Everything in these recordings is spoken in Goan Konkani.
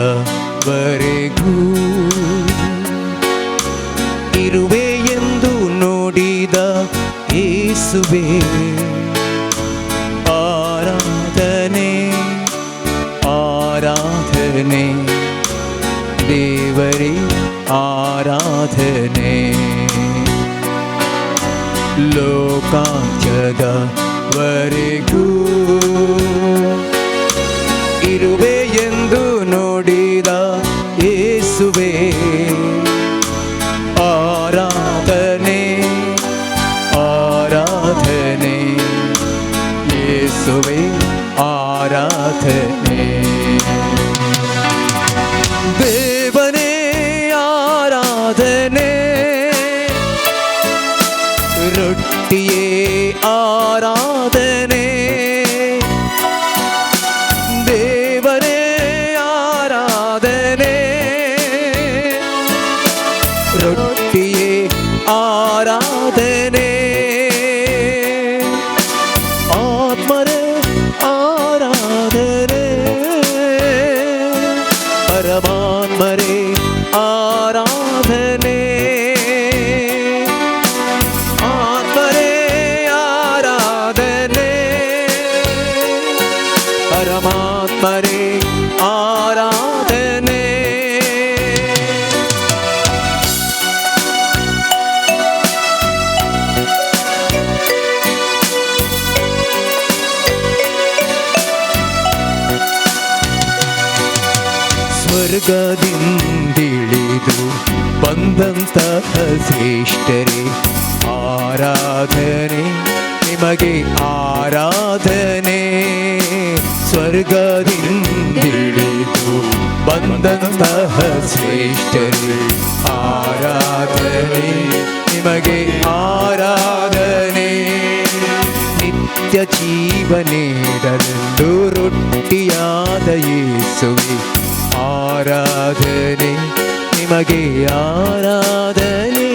ಲೋಕಾಂತ್ಯದವರೆಗೂ ಇರುವೆ ಎಂದು ನುಡಿದ ಯೇಸುವೆ ಆರಾಧನೆ ಆರಾಧನೆ, ದೇವರೇ ಆರಾಧನೆ. ಲೋಕಾಂತ್ಯದವರೆಗೂ ಇರುವೆ ಎಂದು ನುಡಿದ ಯೇಸುವೆ ಆರಾಧನೆ ಆರಾಧನೆ, ಯೇಸುವೆ ಆರಾಧನೆ. ದೇವನೇ ಆರಾಧನೆ, ರೊಟ್ಟಿಯೇ ಆರಾಧನೆ, ದೇವರೇ ಆರಾಧನೆ, ರೊಟ್ಟಿಯೇ ಆರಾಧನೆ, ಆತ್ಮರೇ ಆರಾಧನೆ, ಪರಮಾತ್ಮರೇ ಆರಾಧನೆ, ಆತ್ಮರೇ ಆರಾಧನೆ, ಪರಮಾತ್ಮರೇ ಆರಾಧನೆ. ಸ್ವರ್ಗದಿಂದಿಳಿದು ಬಂದಂತಹ ಶ್ರೇಷ್ಠರೇ ಆರಾಧನೆ, ನಿಮಗೆ ಆರಾಧನೆ. ಸ್ವರ್ಗದಿಂದಿಳಿದು ಬಂದಂತಹ ಶ್ರೇಷ್ಠರೇ ಆರಾಧನೆ, ನಿಮಗೆ ಆರಾಧನೆ. ನಿತ್ಯ ಜೀವ ನೀಡಲೆಂದು ರೊಟ್ಟಿಯಾದ ಯೇಸುವೆ ಆರಾಧನೆ, ನಿಮಗೆ ಆರಾಧನೆ.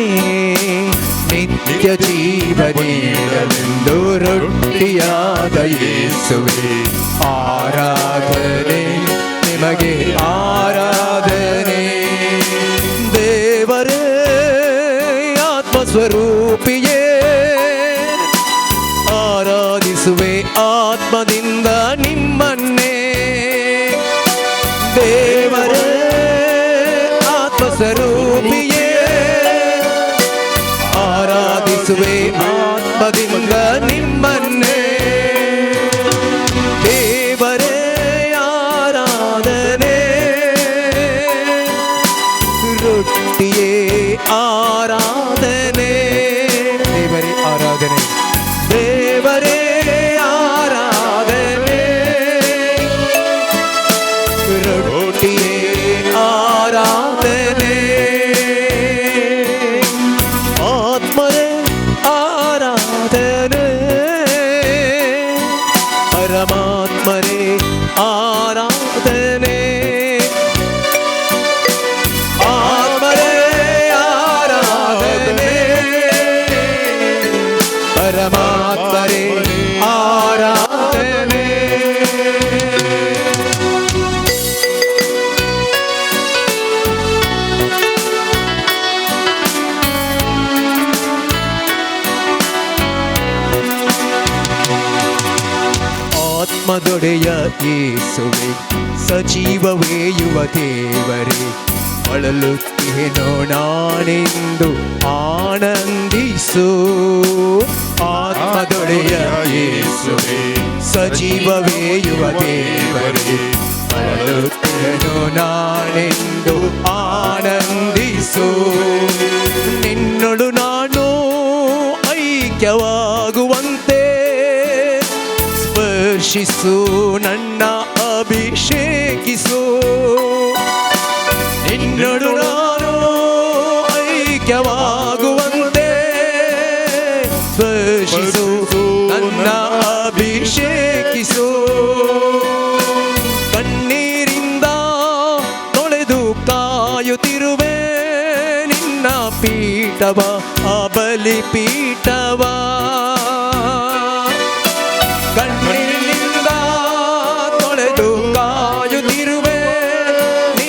ನಿತ್ಯ ಜೀವ ನೀಡಲೆಂದು ರೊಟ್ಟಿಯಾದ ಯೇಸುವೆ ಆರಾಧನೆ, ನಿಮಗೆ ಆರಾಧನೆ. ದೇವರೇ ಆತ್ಮಸ್ವರೂಪಿಯೇ ಆರಾಧಿಸುವೆ ಆತ್ಮದಿಂದ ನಿಮ್ಮನ್ನೇ. ದೇವರೇ ಆತ್ಮಸ್ವರೂಪಿಯೇ ಆರಾಧಿಸುವೆ ಆತ್ಮದಿಂದ ನಿಮ್ಮನ್ನೇ. ದೇವರೇ ಆರಾಧನೆ, ರೊಟ್ಟಿಯೇ ಆರಾಧನೆ, ದೇವರೇ ಆರಾಧನೆ, ದೇವರೇ ಆರಾಧನೆ, ರೊಟ್ಟಿಯೇ ಆರಾಧನೆ, ಆತ್ಮರೇ ಆರಾಧನೆ, ಪರಮಾತ್ಮರೇ ಆರಾಧನೆ, ಆತ್ಮರೇ ಆರಾಧನೆ, ಪರಮಾತ್ಮರೇ ಆರಾಧನೆ. ಆತ್ಮದೊಡೆಯ ಯೇಸುವೆ ಸಜೀವವೇಯುವ ದೇವರೇ ಅಳಲುತ್ತೇನೋ ನಾನೆಂದು ಆನಂದಿಸು. ಆತ್ಮದೊಡೆಯ ಯೇಸುವೆ ಸಜೀವವೇಯುವ ದೇವರೇ ಅಳಲುತ್ತೇನೋ ನಾನೆಂದು ಆನಂದಿಸು. ನಿನ್ನೊಳು ನಾನು ಐಕ್ಯವಾಗುವಂತೆ ಸ್ಪರ್ಶಿಸು, ನನ್ನ ಅಭಿಷೇಕಿಸು. ನಿನ್ನೊಡು ನಾನು ಐಕ್ಯವಾಗುವಂತೆ ಸ್ಪರ್ಶಿಸು, ನನ್ನ ಅಭಿಷೇಕಿಸು. ಕಣ್ಣೀರಿಂದ ತೊಳೆದು ಕಾಯುತ್ತಿರುವೆ ನಿನ್ನ ಪೀಠವ, ಆ ಬಲಿ ಪೀಠವ. ಕಣ್ಣೀರಿನಿಂದ ತೊಳೆದು ಕಾಯುತ್ತಿರುವೆ ನಿನ್ನ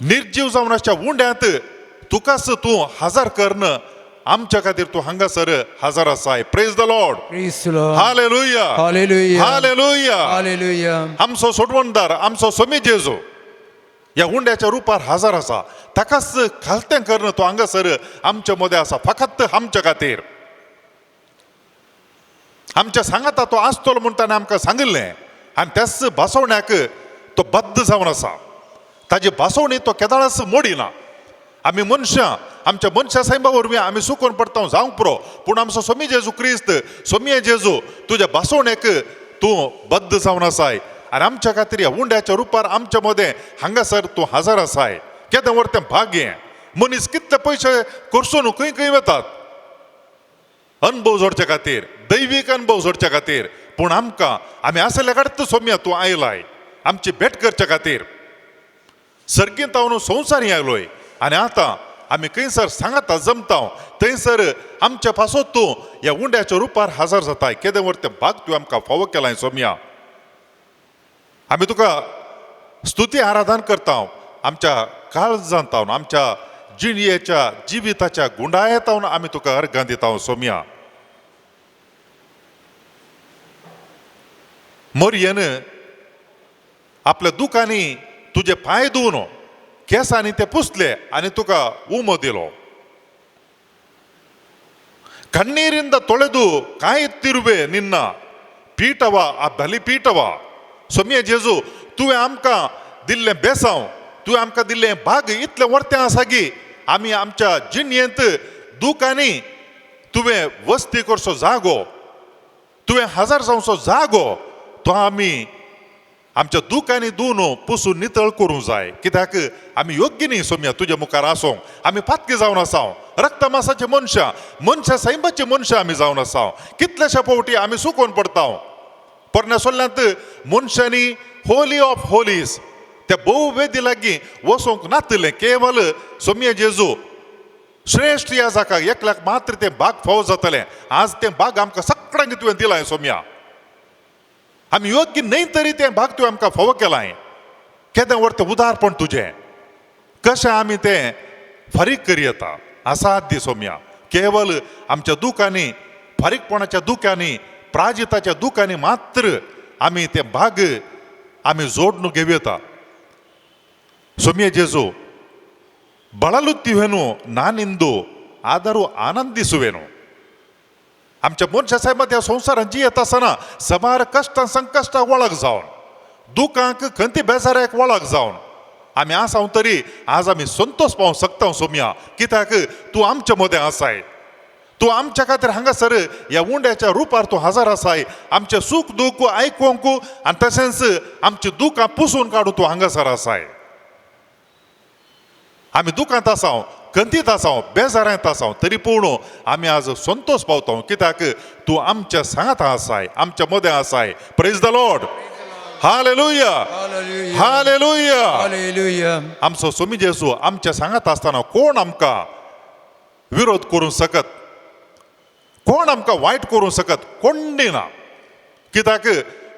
निर्जीव जावन आसच्या उंड्यांत तुकाच तूं हजार करन आमच्या खातीर तूं हांगासर हजार आसाय. Praise the Lord. Praise the Lord. Hallelujah. Hallelujah. Hallelujah. Hallelujah. आमचो सोडवणदार आमचो सोमी जेजू ह्या उंड्याच्या रुपार हजार आसा. ताकाच खालतें करन तो हांगासर आमच्या मदें आसा, फकत आमच्या खातीर. आमच्या सांगाता तो आसतलो म्हूण ताणें आमकां सांगिल्लें आनी त्याच भासोवण्याक तो बद्द जावन आसा. ताजी भासोवणी तो केदाळाच मोडिना. आमी मनशां आमच्या मनशा सायबा वरवीं आमी सुकोवन पडटा जावंक पुरो, पूण आमचो सोमी जेजू क्रिस्त, सोमी जेजू तुज्या भासोवणेक तूं बद्द जावन आसाय आनी आमच्या खातीर ह्या उंड्याच्या रुपार आमच्या मदें हांगासर तूं हजार आसाय. केदें व्हड तें भाग्य. मनीस कितले पयशे करसून खंय खंय वतात अनुभव जोडच्या खातीर, दैवीक अनुभव जोडच्या खातीर, पूण आमकां आमी आसल्या कडेन सोम्या तूं आयलाय आमची भेट करच्या खातीर. सर्गींत हांव संवसारी आयलोय आनी आतां आमी खंयसर सांगाता जमता थंयसर आमच्या पासत तूं ह्या उंड्याच्या रुपार हजर जाताय. केदें व्हड तें भाग तुवें आमकां फावो केलाय सोम्या. आमी तुका स्तुती आराधन करता आमच्या काळजांत, आमच्या जिणयेच्या जिविताच्या गुंडायेत आमी तुका अर्गां दिता सोम्या. मोरयेन आपल्या दुकांनी तुजे पांय धुवन केंसांनी ते पुसले आनी तुका उमो दिलो. ಕಣ್ಣೀರಿಂದ ತೊಳೆದು ಕಾಯುತ್ತಿರುವೆ ನಿನ್ನ ಪೀಠವ, ಆ ಬಲಿಪೀಠವ. सोमये जेजू तुवें आमकां दिल्लें बेसांव, तुवें आमकां दिल्लें भाग इतलें वर्तें आसा की आमी आमच्या जिणयेंत दुकांनी तुवें वस्ती करचो जागो, तुवें हजार जावचो जागो तो आमी आमच्या दुकांनी धुवन पुसून नितळ करूंक जाय. कित्याक आमी योग्य न्ही सोम्या तुज्या मुखार आसूंक. आमी पातकी जावन आसा, रक्तमासाचे मनशां, मनशां सैमाचे मनशां आमी जावन आसा. कितल्याश्या फावटी आमी सुकोवन पडटा. पोरण्या सोल्ल्यांत मनशांनी होली ऑफ होलीज त्या भोव वेदी लागीं वचूंक नातिल्लें. केवल सोम्या जेजू श्रेश्ठ ह्या जाका एकल्याक मात्र तें भाग फावो जातलें. आज तें भाग आमकां सगळ्यांक तुवें दिलां सोम्या. आमी योग्य न्हय तरी तें भाग तुवें आमकां फावो केलां. केदें व्हड तें उदारपण तुजें, कशें आमी तें फारीक करयेता असाध्य सोम्या. केवल आमच्या दुकांनी, फारीकपणाच्या दुकांनी, प्राजिताच्या दुकांनी मात्र आमी तें भाग आमी जोडून घेवं येता. सोम्या जेजू ಬಳಲುತ್ತಿವೆನು ನಾನಿಂದು ಆದರೂ ಆನಂದಿಸುವೆನು. आमच्या मनशा सायबा त्या संवसारांत जियेत आसतना सबार कश्टां संकश्टां वळख जावन, दुकांक खंती बेजाराक वळख जावन आमी आसा तरी आज आमी संतोष पावंक शकता सोम्या. कित्याक तूं आमच्या मदें आसाय. तूं आमच्या खातीर हांगासर ह्या उंड्याच्या रुपार तूं हजर आसाय. आमचें सूख दूख आयकूंक आनी तशेंच आमची दुकां पुसून काडूं तूं हांगासर आसाय. आमी दुकांत आसाव, खंतीत आसाव, बेजारांत आसाव, तरी पूण आमी आज संतोष पावता. कित्याक तूं आमच्या सांगाता आसाय, आमच्या मदें आसाय. Praise the Lord. Hallelujah. Hallelujah. Hallelujah. Hallelujah. आमचो सोमी जेजू आमच्या सांगात आसतना कोण आमकां विरोध करूंक शकत, कोण आमकां वायट करूंक शकत? कोण ना. कित्याक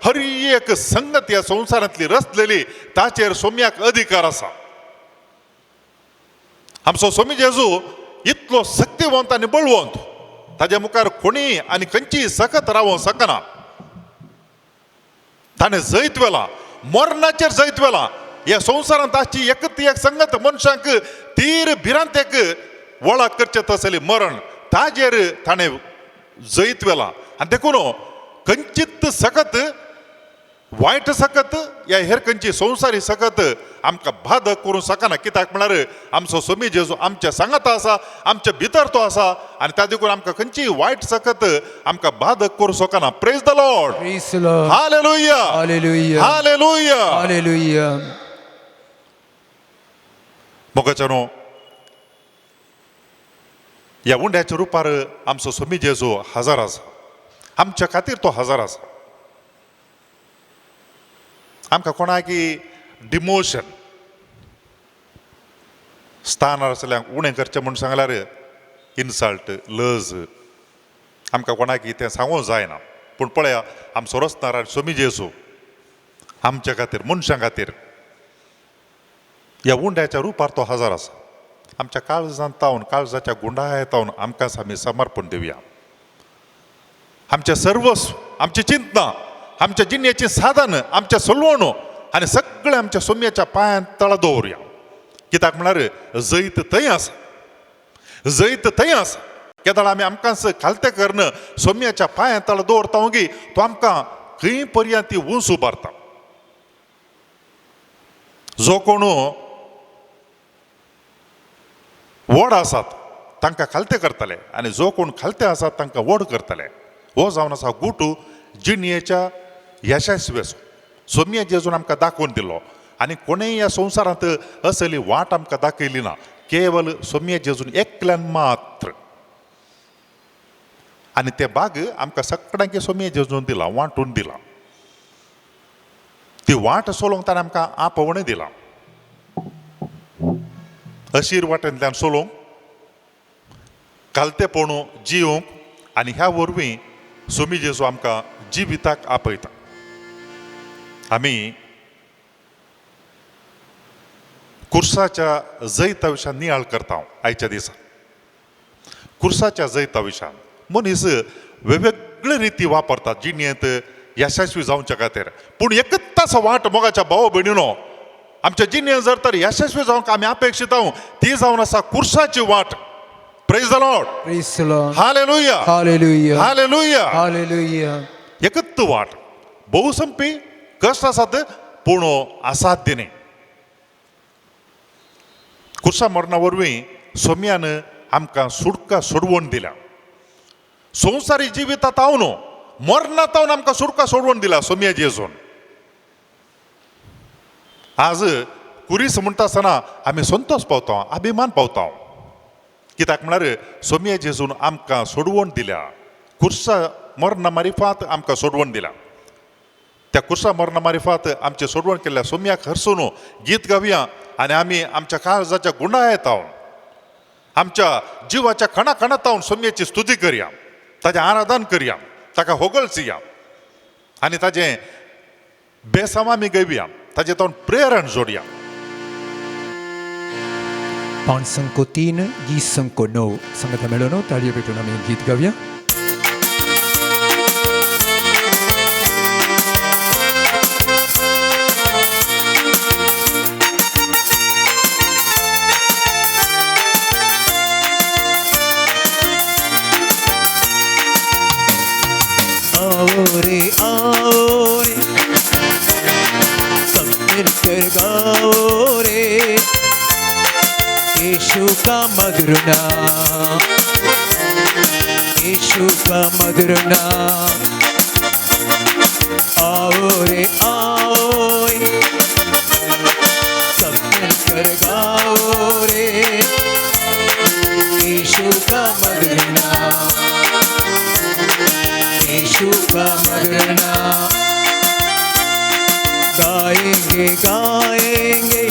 हर एक संगत ह्या संवसारांतली रचलेली ताचेर सोम्याक अधिकार आसा. आमचो सोमी जेजू इतलो शक्तिवंत आनी बळवंत, ताज्या मुखार कोणीय आनी खंयचीय सकत रावोंक शकना. ताणें जैत व्हेलां, मरणाचेर जैत व्हेलां. ह्या संवसारांत आसची एक ती एक संगत मनशांक तीर भिरांतेक वळख करचें तसली मरण, ताजेर ताणें जैत व्हेलां. आनी देखून खंयचीच सकत, वायट सकत या हेर खंयची संवसारी सकत आमकां बाधक करूंक शकना. कित्याक म्हळ्यार आमचो सोमी जेजू आमच्या सांगाता आसा, आमच्या भितर तो आसा आनी त्या देखून आमकां खंयचीय वायट सकत आमकां बाधक करूंक शकना. Praise the Lord. Praise the Lord. Hallelujah. Hallelujah. Hallelujah. Hallelujah. मोगाच्यानो, ह्या उंड्याच्या रुपार आमचो सोमी जेजू हजर आसा. आमच्या खातीर तो हजर आसा. आमकां कोणाक डिमोशन स्थानार आसल्यार उणें करचें म्हूण सांगल्यार इन्सल्ट, लज, आमकां कोणाक तें सांगूंक जायना. पूण पळया, आमचो रचणार आनी सोमी जेजू आमच्या खातीर, मनशां खातीर ह्या उंड्याच्या रुपार तो हजर आसा. आमच्या काळजांत तावन, काळजाच्या गुंडाळ्या तावन आमकां आमी समर्पण दिवया. आमचें सर्वस्व, आमची चिंतना, आमच्या जिणेचें साधन, आमचें सलवण आनी सगळें आमच्या सोम्याच्या पांयांत तळा दवरुया. कित्याक म्हळ्यार जैत थंय आसा, जैत थंय आसा. केदळ आमी आमकांच खालतें करून सोम्याच्या पांयांत तळा दवरता गी तो आमकां खंय पर्यंत ती उंच उबारता. जो कोण व्हड आसात तांकां खालते करतले आनी जो कोण खालते आसात तांकां व्हड करतले. हो जावन आसा गुटू जिणयेच्या यशस्वीचो. सोम्या जेजून आमकां दाखोवन दिलो आनी कोणेय ह्या संवसारांत असली वाट आमकां दाखयली ना, केवल सोम्या जेजून एकल्यान मात्र. आनी ते बाग आमकां सगळ्यांक सोम्या जेजून दिला, वांटून दिला. ती वाट सोलोवंक ताणें आमकां आपोवणें दिलां. अशीर वाटेंतल्यान सोलोवंक, कालतेपण जिवंक आनी ह्या वरवीं सोमी जेजू आमकां जिविताक आपयता. आमी कुर्साच्या जैता विशयान नियाळ करता आयच्या दिसा. कुर्साच्या जैता विशयान मनीस वेगवेगळे रिती वापरतात जिणेंत यशस्वी जावच्या खातीर, पूण एकच वाट मोगाच्या भाव भयणीनो आमच्या जिणेंत जर तर यशस्वी जावंक आमी अपेक्षीत आहो ती जावन आसा कुर्साची वाट. Praise the Lord. Praise the Lord. Hallelujah. Hallelujah. Hallelujah. Hallelujah. एकच वाट बहुसंपी कश्ट आसात पूण असाध्य न्ही. कुर्सा मरणा वरवीं सोम्यान आमकां सुटका सोडवण दिल्या. संवसारी जिवितांत हांव मरणांत हांव आमकां सुटका सोडवण दिला सोम्या जेजून. आज कुरीस म्हणटा आसतना आमी संतोश पावता, अभिमान पावता. कित्याक म्हळ्यार सोम्या जेजून आमकां सोडवण दिल्या. कुर्सा मरणा मारिफात आमकां सोडवण दिल्या. त्या कुर्सा मरणा मारिफात आमचें सोडवण केल्ल्या सोम्याक हरसून गीत गावया आनी आमी आमच्या काळजाच्या गुंडाळ्यांत हांव, आमच्या जिवाच्या खणा खणात हांव सोम्याची स्तुती करया, ताजें आराधन करया, ताका होगळसिया आनी ताजें बेसांव आमी घेवया, ताजें तावन प्रेरण जोडया. 503 209 संगत मेळोवन ताळयो भेटून आमी गीत गावया. आओ रे आओ रे, सब मिलकर गाओ रे यीशु का मधुर नाम, यीशु का मधुर नाम। आओ रे आओ रे, सब मिलकर गाओ रे यीशु का मधुर नाम, यीशु का मधुर नाम। गाएंगे गाएंगे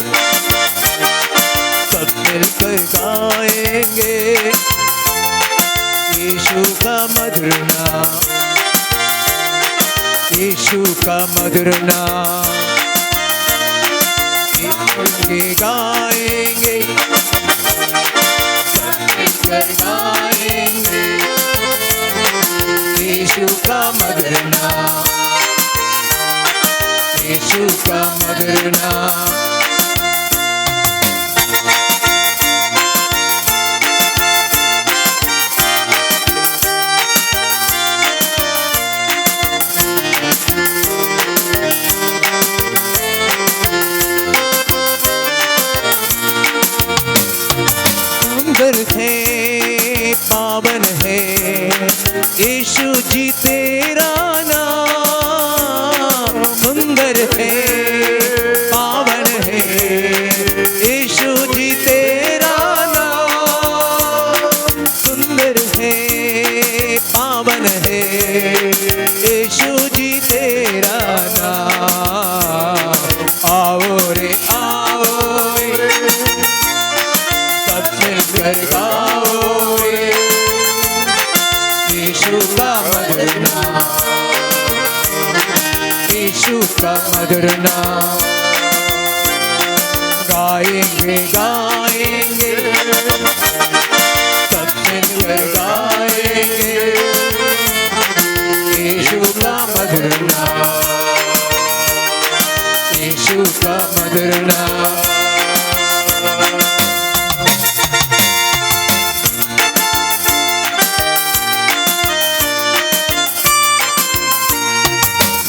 सब मिलकर गाएंगे यीशु का मधुर नाम, यीशु का मधुर नाम। गाएंगे गाएंगे सब मिलकर गाएंगे यीशु का मधुर नाम, यीशु का मधुर नाम। सुंदर है पावन है यीशु जी तेरा नाम, सुंदर है पावन है यीशु जी तेरा नाम, सुंदर है पावन है यीशु जी तेरा नाम। आओ रे आओ रे, सब मिलकर गाओ रे यीशु का मधुर नाम, यीशु का मधुर नाम। गाएंगे आएंगे गाएंगे, सब मिलकर गाएंगे यीशु का मधुर नाम, यीशु का मधुर नाम।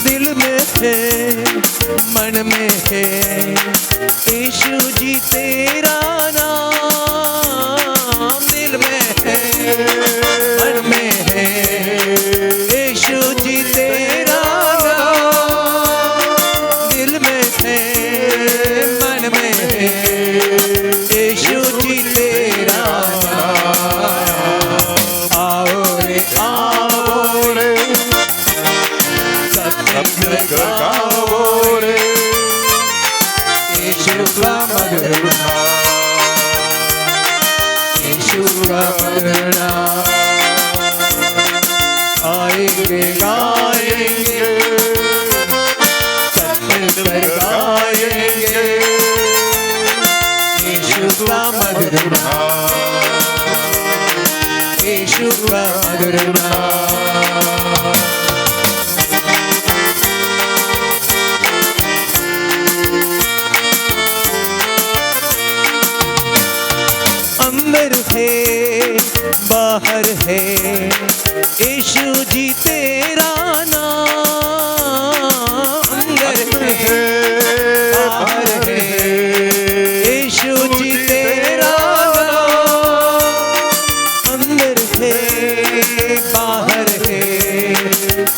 दिल में है मन में है यीशु जी तेरा नाम, दिल में है मन में है यीशु जी तेरा नाम, दिल में है मन में है यीशु जी तेरा नाम। आओ रे आओ रे, सब मिलकर गाओ रे, यीशु का मधुर नाम, यीशु का मधुर नाम। आएंगे गाएंगे, सब मिलकर गाएंगे यीशु का मधुर नाम, यीशु का मधुर नाम। अंदर है बाहर है यीशु जी तेरा नाम, अंदर है बाहर है यीशु जी तेरा नाम, अंदर है बाहर है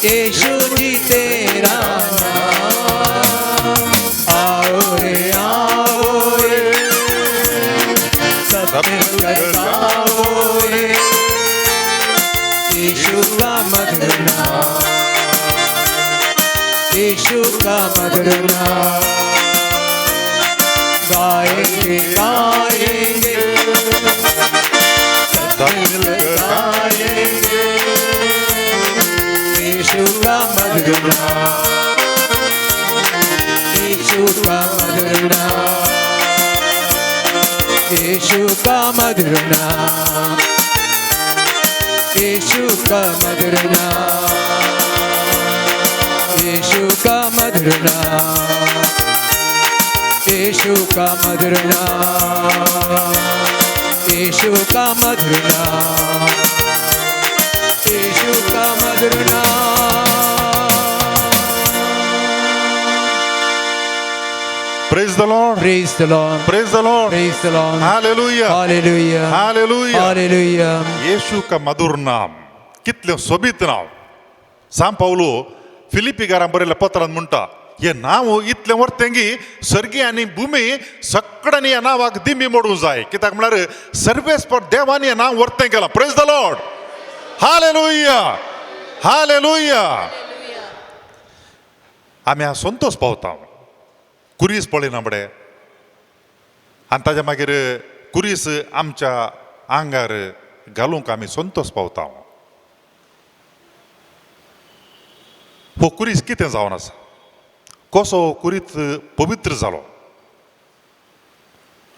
यीशु जी तेरा नाम। आओ रे आओ रे, सब मिलकर गाओ रे यीशु का मधुर नाम, यीशु का मधुर नाम। गाएंगे गाएंगे, सब मिलकर गाएंगे यीशु का मधुर नाम, यीशु का मधुर नाम, यीशु का मधुर नाम, यीशु का मधुर नाम, यीशु का मधुर नाम, यीशु का मधुर नाम, यीशु का मधुर नाम, यीशु का मधुर नाम। Praise the Lord. Praise the Lord. Praise the Lord. Praise the Lord. Hallelujah. Hallelujah. Hallelujah. Hallelujah. येशू का मधुर नाम, कितलें सोबीत नांव. सांग पावलो फिलिपीकारां बरयल्ल्या पत्रान म्हणटा, हें नांव इतलें व्हरतें की सर्गी आनी भुमी सगळ्यांनी ह्या नांवाक दिमी मोडूंक जाय. कित्याक म्हळ्यार सर्वेस्पर देवान हें नांव व्हरतें केलां. Praise the Lord. Hallelujah. Hallelujah. आमी आज संतोश पावता कुरीस पळयना बडे आनी ताज्या मागीर कुरीस आमच्या आंगार घालूंक आमी संतोश पावता. हो कुरीस कितें जावन आसा, कसो हो कुरीत पवित्र जालो.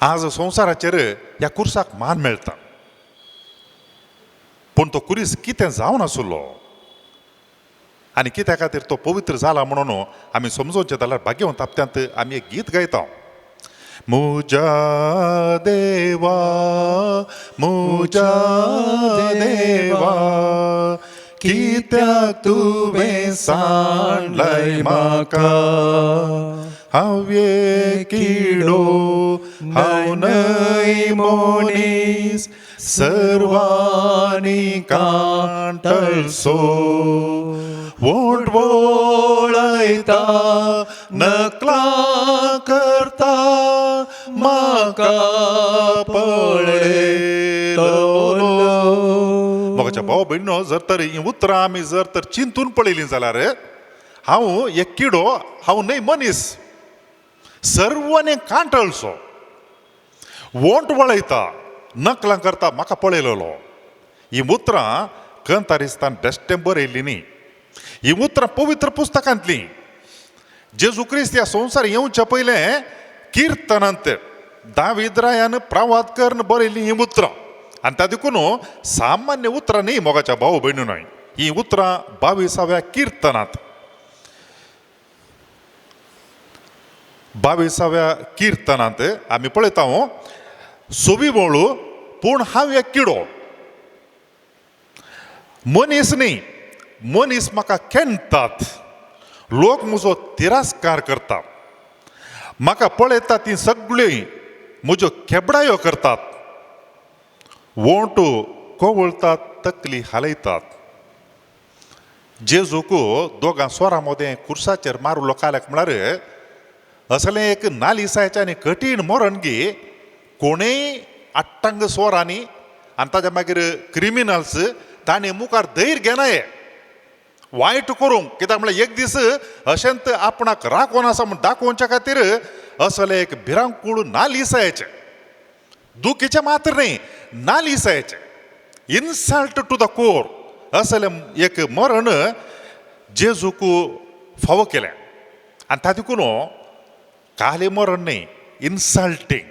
आज संवसाराचेर ह्या कुर्साक मान मेळटा, पूण तो कुरीस कितें जावन आशिल्लो आनी कित्या खातीर तो पवित्र जाला म्हणून आमी समजोवचें जाल्यार भाग्यवंत हप्त्यांत आमी एक गीत गायता. मुजा देवा मुजा देवा, कित्याक तुवें सांडलाय म्हाका, हांव एक किडो हांव न्हय मनीस, सर्वांनी कांटळसो, वोंट वळयता नकला करता, म्हाका पळयतलो. म्हज्या भाव भयणो, जर तर हीं उतरां आमी जर तर चिंतून पळयलीं जाल्यार हांव एक किडो, हांव न्हय मनीस, सर्वांनी कांटळसो, वोंट वळयता नकलां करता, म्हाका पळयलेलो. हीं उतरां कंतारिस्तान बेश्टें बरयल्लीं न्ही, हीं उतरां पवित्र पुस्तकांतलीं. जेजू क्रिस्त ह्या संवसार येवच्या पयलें किर्तनांत दावीद रायान प्रवाद करून बरयल्लीं हीं उतरां आनी त्या देखून सामान्य उतरां न्ही मोगाच्या भाव भयणी न्हय हीं उतरां 22व्या किर्तनांत 22व्या किर्तनांत आमी पळयता सोबी वळू पूण हांव एक किडो मनीस न्ही मनीस म्हाका केणटात लोक म्हजो तिरस्कार करता म्हाका पळयता ती सगळीं म्हज्यो खेबडायो करतात वोंट कोवळतात तकली हालयतात. जेजूक दोगां स्वरां मदें खुर्साचेर मारुलो काल्याक म्हळ्यार असलें एक नालिसायचें आनी कठीण मरण गी कोणूय अट्टांग स्वरांनी आनी ताच्या मागीर क्रिमिनल्स तांणी मुखार धैर्य घेनाये वायट करूंक कित्याक म्हळ्यार एक दीस अशेंच आपणाक राखून आसा म्हूण दाखोवच्या खातीर असलें एक भिरांकूळ नालिसायचें दुखीचें मात्र न्ही नालिसायचें इन्सल्ट टू the core असलें एक मरण जेजूक फावो केलें. आनी ता देखून काले मरण न्ही इन्सल्टींग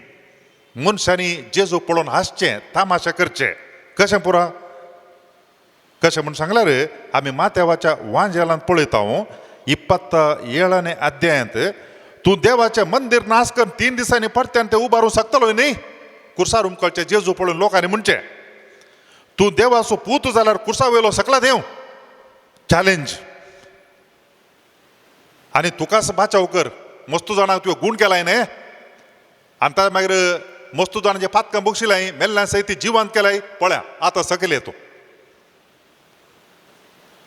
मनशांनी जेजू पळोवन हांसचें तामाशा करचें कशें पुरा कशें म्हूण सांगल्यार आमी माथ्यावाच्या वांजेलांत पळयता 27 अध्यायांत तूं देवाचें मंदीर नाश कर 3 दिसांनी परत्यान तें उबारूंक शकतलो न्ही कुर्सार उमकळचें जेजू पळोवन लोकांनी म्हणचें तूं देवाचो पूत जाल्यार कुर्सा वयलो सकला देव चॅलेंज आनी तुकाच बाचाव कर मस्तू जाणां तुवें गूण केलाय न्ही आनी ताच्या मागीर मस्तू जाणांचे पातकां बक्षिलाय मेल्ल्या सयत ती जिवंत केलाय पळया आतां सकयल तूं.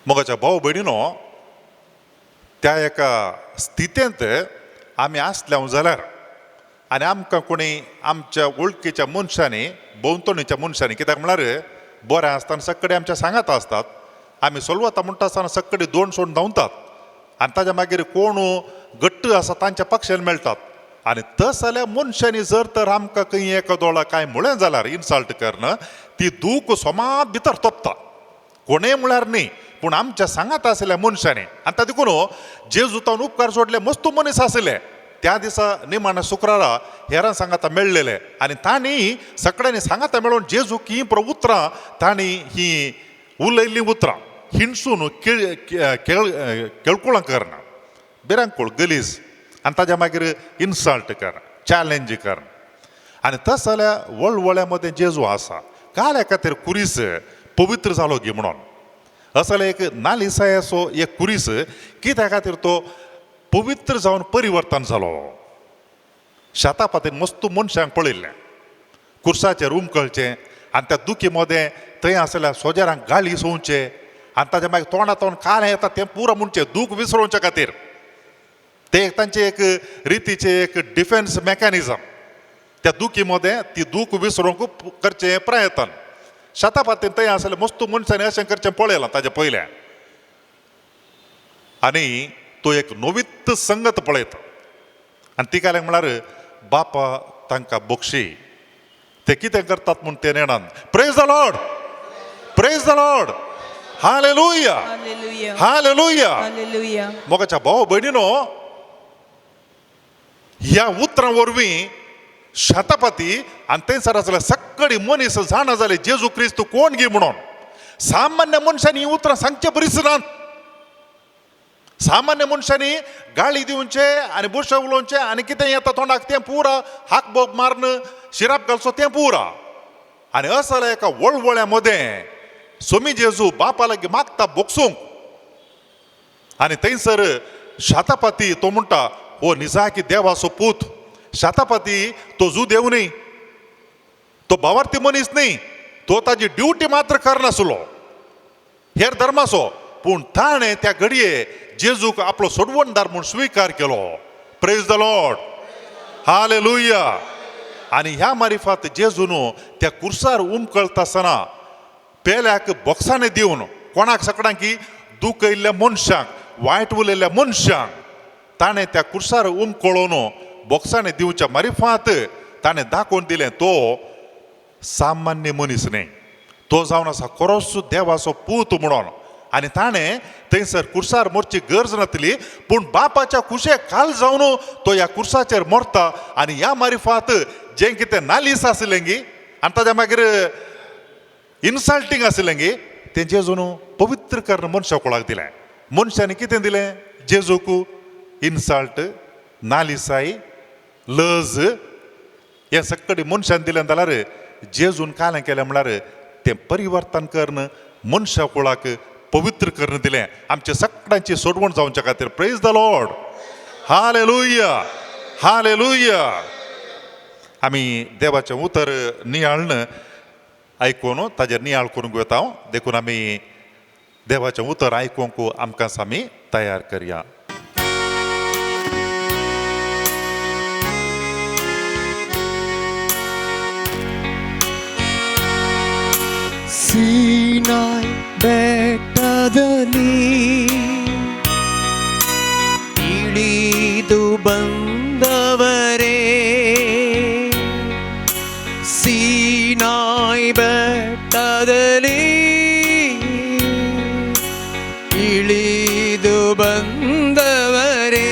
मोगाच्या भाव भयणीनो त्या एका स्थितेंत आमी आसल्या जाल्यार आनी आमकां कोणी आमच्या वळखीच्या मनशांनी भोंवतणीच्या मनशांनी कित्याक म्हळ्यार बरें आसतना सगळे आमच्या सांगात आसतात आमी सोलवता म्हणटा आसतना सगळे दोन सोडून धांवतात आनी ताच्या मागीर कोण घट्ट आसा तांच्या पक्षान मेळटात आनी तस जाल्यार मनशांनी जर तर आमकां खंय एका दोळा कांय म्हळें जाल्यार इन्सल्ट करणं ती दूख सोमात भितर तोपता कोणेय म्हळ्यार न्ही पूण आमच्या सांगात आशिल्ल्या मनशांनी. आनी ता देखून जेजू तावन उपकार सोडले मस्तू मनीस आशिल्ले त्या दिसा निमाण्या शुक्रारा हेरां सांगाता मेळ्ळेले आनी तांणी सगळ्यांनी सांगाता मेळोवन जेजूक हीं उतरां तांणी ही उलयल्लीं उतरां हिणसून केळकुळां करना भिरांकूळ गलीज आनी ताच्या मागीर इन्सल्ट कर चॅलेंज कर आनी तस जाल्यार वळवळ्या मदें जेजू आसा काल्या खातीर कुरीस पवित्र जालो गी म्हणून असले एक नालिसायाचो एक कुरीस कित्या खातीर तो पवित्र जावन परिवर्तन जालो. शेतापातीन मस्तू मनशांक पळयल्लें कुर्साचेर उमकळचें आनी त्या दुखी मदें थंय आसल्या सोजारांक गाळी सोवचे आनी ताच्या मागीर तोंडा तोंड कालें येता तें पुरो म्हणचें दूख विसरोवच्या खातीर ते एक तांचे एक रितीचे एक डिफेन्स मॅकॅनिजम त्या दुखी मदें ती दूख विसरूंक करचें प्रयत्न. शेतापातीन थंय आसले मस्तू मनशांनी अशें करचें पळयलां ताजें पयलें आनी तो एक नवीत संगत पळयता आनी ती काय म्हळ्यार बापा तांकां बक्षी ते कितें करतात म्हूण ते नेणान. Praise the Lord, praise the Lord, hallelujah, hallelujah. मोगाच्या भाव भयणीनो ह्या उतरां वरवीं शतपती आनी थंयसर आसले सगळी मनीस जाणा जाले जेजू क्रिस्तू कोण गी म्हणून. सामान्य मनशांनी ही उतरां सांगचे बरीच नात. सामान्य मनशांनी गाळी दिवचे आनी बुरशे उलोवचे आनी कितें येता तोंडाक तें पुरा हाक बोग मारून शिराप घालचो तें पुरा. आनी असल्या एका वळवळ्या मदें सोमी जेजू बापा लागीं मागता बोगसूंक आनी थंयसर शातापाती तो म्हणटा हो निजाकी देवाचो पूत. शातापाती तो जू देव न्ही, तो भावार्थी मनीस न्ही, तो ताजी ड्युटी मात्र करनासलो हेर धर्माचो, पूण ताणें त्या घडये जेजूक आपलो सोडवणदार म्हूण स्विकार केलो. Praise the Lord, hallelujah. आनी ह्या मारिफात जेजून त्या कुर्सार उमकळता आसतना पेल्याक बोक्सांनी दिवन कोणाक सगळ्यांक दुखयल्ल्या मनशांक वायट उलयल्ल्या मनशांक ताणें त्या कुर्सार उमकळोवन बोक्सांनी दिवच्या मारिफात ताणें दाखोवन दिलें तो सामान्य मनीस न्ही, तो जावन आसा खरोच देवाचो पूत म्हणून. आनी ताणें थंयसर कुर्सार मोरची गरज नासली, पूण बापाच्या कुशे खाल जावन तो ह्या कुर्साचेर मरता. आनी ह्या मारिफात जें कितें नालीस आसलें गी आनी ताज्या मागीर इन्सल्टींग आसलें गी तें जेजून पवित्र करून मनशा कुळाक दिलें. मनशांनी कितें दिलें जेजूक? इन्सल्ट, नालिसाय, लज, हें सगळें मनशान दिलें जाल्यार जेजून कालें केलें म्हळ्यार तें परिवर्तन करून मनशा कुळाक पवित्र करून दिलें आमचे सगळ्यांची सोडवण जावच्या खातीर. Praise the Lord, hallelujah, hallelujah. आमी देवाचें उतर नियाळ्ण आयकून ताजेर नियाळ करूंक वता, देखून आमी देवाचें उतर आयकूंक आमकां आमी तयार करया. सीनाय ಬೆಟ್ಟದಲ್ಲಿ ಇಳಿದು ಬಂದವರೇ, ಸೀನಾಯ್ ಬೆಟ್ಟದಲ್ಲಿ ಇಳಿದು ಬಂದವರೇ,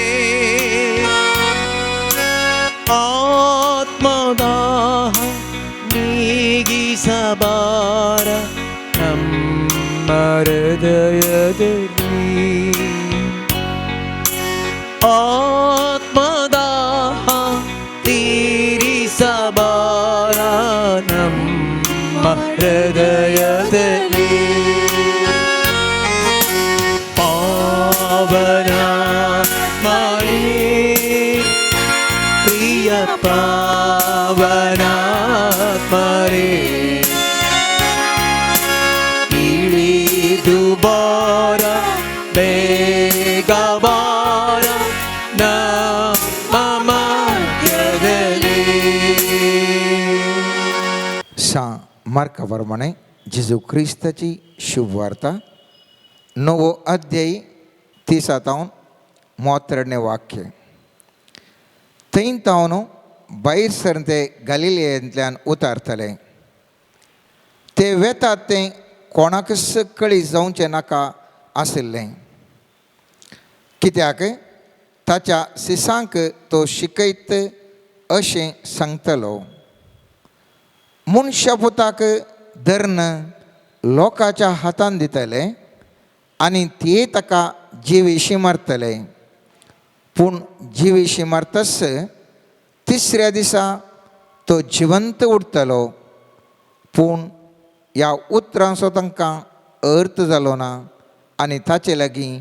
ಆತ್ಮದಾಹ ನೀಗಿಸಬಾರ ನಮ್ಮ ಹೃದಯದಲ್ಲಿ, ಆತ್ಮದಾಹ ತೀರಿಸಬಾರ ನಮ್ಮ ಹೃದಯದಲ್ಲಿ. ಪಾವನಾತ್ಮನೇ, ಪ್ರಿಯ ಪಾವನಾತ್ಮನೇ, ಇಳಿದು ಬಾರ ಬೇಗ ಬಾರ ನಮ್ಮ ಮಧ್ಯದಲ್ಲಿ. सा मार्का प्रमाणे जेजू क्रिस्ताची शुभवार्ता नवो अध्याय 30 32 वाक्य. थंय तावन भायर सरून ते गालिलेंतल्यान उतारतले. ते वेतात तें कोणाकच कळी जावचें नाका आशिल्लें, कित्याक ताच्या सिसांक तो शिकयत अशें सांगतलो. मनशा पुताक धरून लोकांच्या हातान दितले आनी ते ताका जिवेशी मारतले, पूण जिवेशी मारतच तिसऱ्या दिसा तो जिवंत उरतलो. पूण ह्या उतरांचो तांकां अर्थ जालो ना आनी ताचे लागीं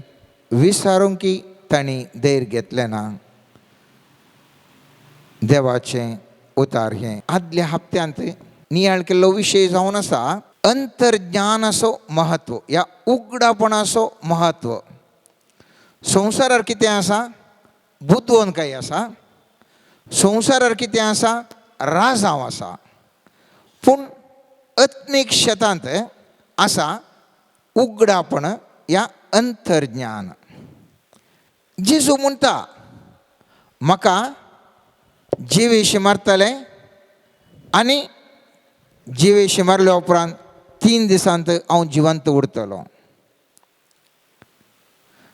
विसारूंक तांणी धैर्य घेतलें ना. देवाचें उतार हें आदल्या हप्त्यांत नियाळ केल्लो विशय जावन आसा अंतर्ज्ञानाचो म्हत्व, ह्या उगडापणाचो म्हत्व. संवसारार कितें आसा? बुदवंतकाय आसा. संवसारार कितें आसा? राजांव आसा. पूण आत्मीक शेतांत आसा उगडापण या अंतर्ज्ञान. जेजू म्हणटा म्हाका जिवेशी मारतले आनी जिवेशी मारल्या उपरांत 3 दिसांत हांव जिवंत उरतलो.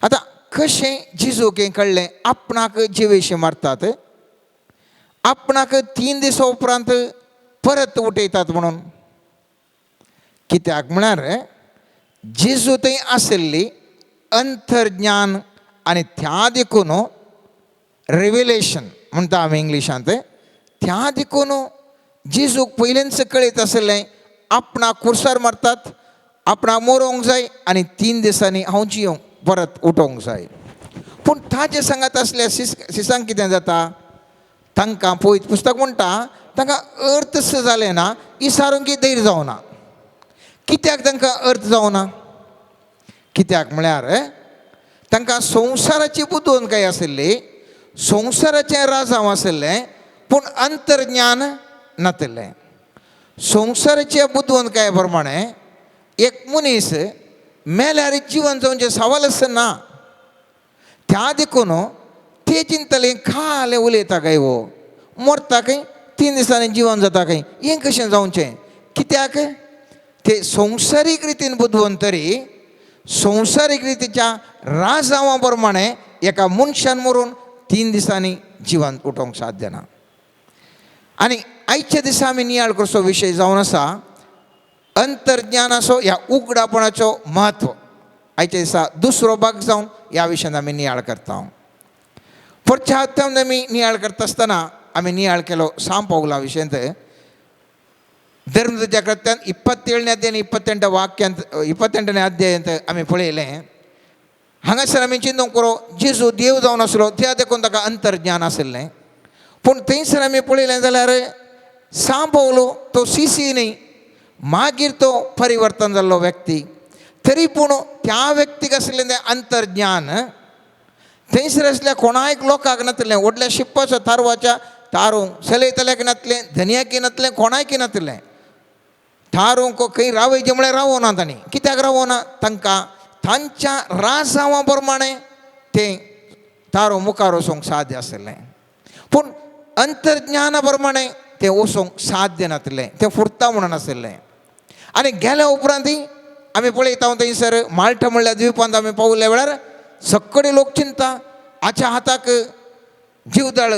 आतां कशें जेजूक हें कळ्ळें आपणाक जिवेशी मारतात, आपणाक 3 दिसां उपरांत परत उठयतात म्हणून? कित्याक म्हळ्यार जेजू थंय आशिल्ली अंतर्ज्ञान आनी त्या देखून रेविलेशन म्हणटा आमी इंग्लिशांत, त्या देखून जेजूक पयलेंच कळयत आशिल्लें आपणाक कुर्सार मारतात, आपणाक मरोंक जाय आनी 3 दिसांनी हांव जियोंक परत उठोवंक जाय. पूण ताजे सांगात आसल्या सिसांक कितें जाता? तांकां पवित्र पुस्तक म्हणटा तांकां अर्थ जालें ना, इसारूंक धैर्य जावना. कित्याक तांकां अर्थ जावना? कित्याक म्हळ्यार तांकां संवसाराची बुदवंतकाय आशिल्ली, संवसाराचें राजांव आशिल्लें, पूण अंतर्ज्ञान नातिल्लें. संवसाराच्या बुदवंतकाये प्रमाणे एक मनीस मेल्यार जिवन जावचें सवालच ना. त्या देखून ते चिंतले खाले उलयता काय हो, मरता खंय, 3 दिसांनी जिवन जाता खंय, हें कशें जावचें? कित्याक ते संवसारीक रितीन बुदवंत तरी संवसारीक रितीच्या राजांवा प्रमाणे एका मनशान मरून 3 दिसांनी जिवंत उठोवंक साध्य ना. आनी आयच्या दिसा आमी नियाळ करचो विशय जावन आसा अंतर्ज्ञानाचो ह्या उगडापणाचो म्हत्व. आयच्या दिसा दुसरो भाग जावन ह्या विशयान आमी नियाळ करता. पुढच्या हप्त्यान आमी नियाळ करता आसतना आमी नियाळ केलो सांप पावला विशयांत. धर्मच्या कृत्यान 27ನೇ अध्याय 28 वाक्यांत 28ನೇ अध्यायांत आमी पळयलें. हांगासर आमी चिंतूंक पुरो जेजू देव जावन आसलो त्या देखून ताका अंतर्ज्ञान आशिल्लें. पूण थंयसर आमी पळयलें जाल्यार सांप पावलो तो सीसी न्ही, मागीर तो परिवर्तन जाल्लो व्यक्ती. तरी पूण त्या व्यक्तीक आशिल्लें तें अंतर्ज्ञान थंयसर आसल्या कोणायक लोकांक नातलें. व्हडल्या शिप्पाचो तारवाच्या तारूंक चलयतल्याक नातलें, धनयाकी नातलें, कोणायकी नातलें. थारूंक खंय रावयचें म्हळ्यार रावना तांणी. कित्याक रावना? तांकां तांच्या राजांवा प्रमाणे तें तारो मुखार वचूंक साध्य आशिल्लें. पूण अंतर्ज्ञाना प्रमाणे तें वचूंक साध्य नातलें, तें फुरता म्हणून आशिल्लें. आनी गेल्या उपरांत आमी पळयता थंयसर माल्टा म्हणल्यार द्विपांत आमी पावल्या वेळार सगळे लोक चिंता हाच्या हाताक जीवदाळ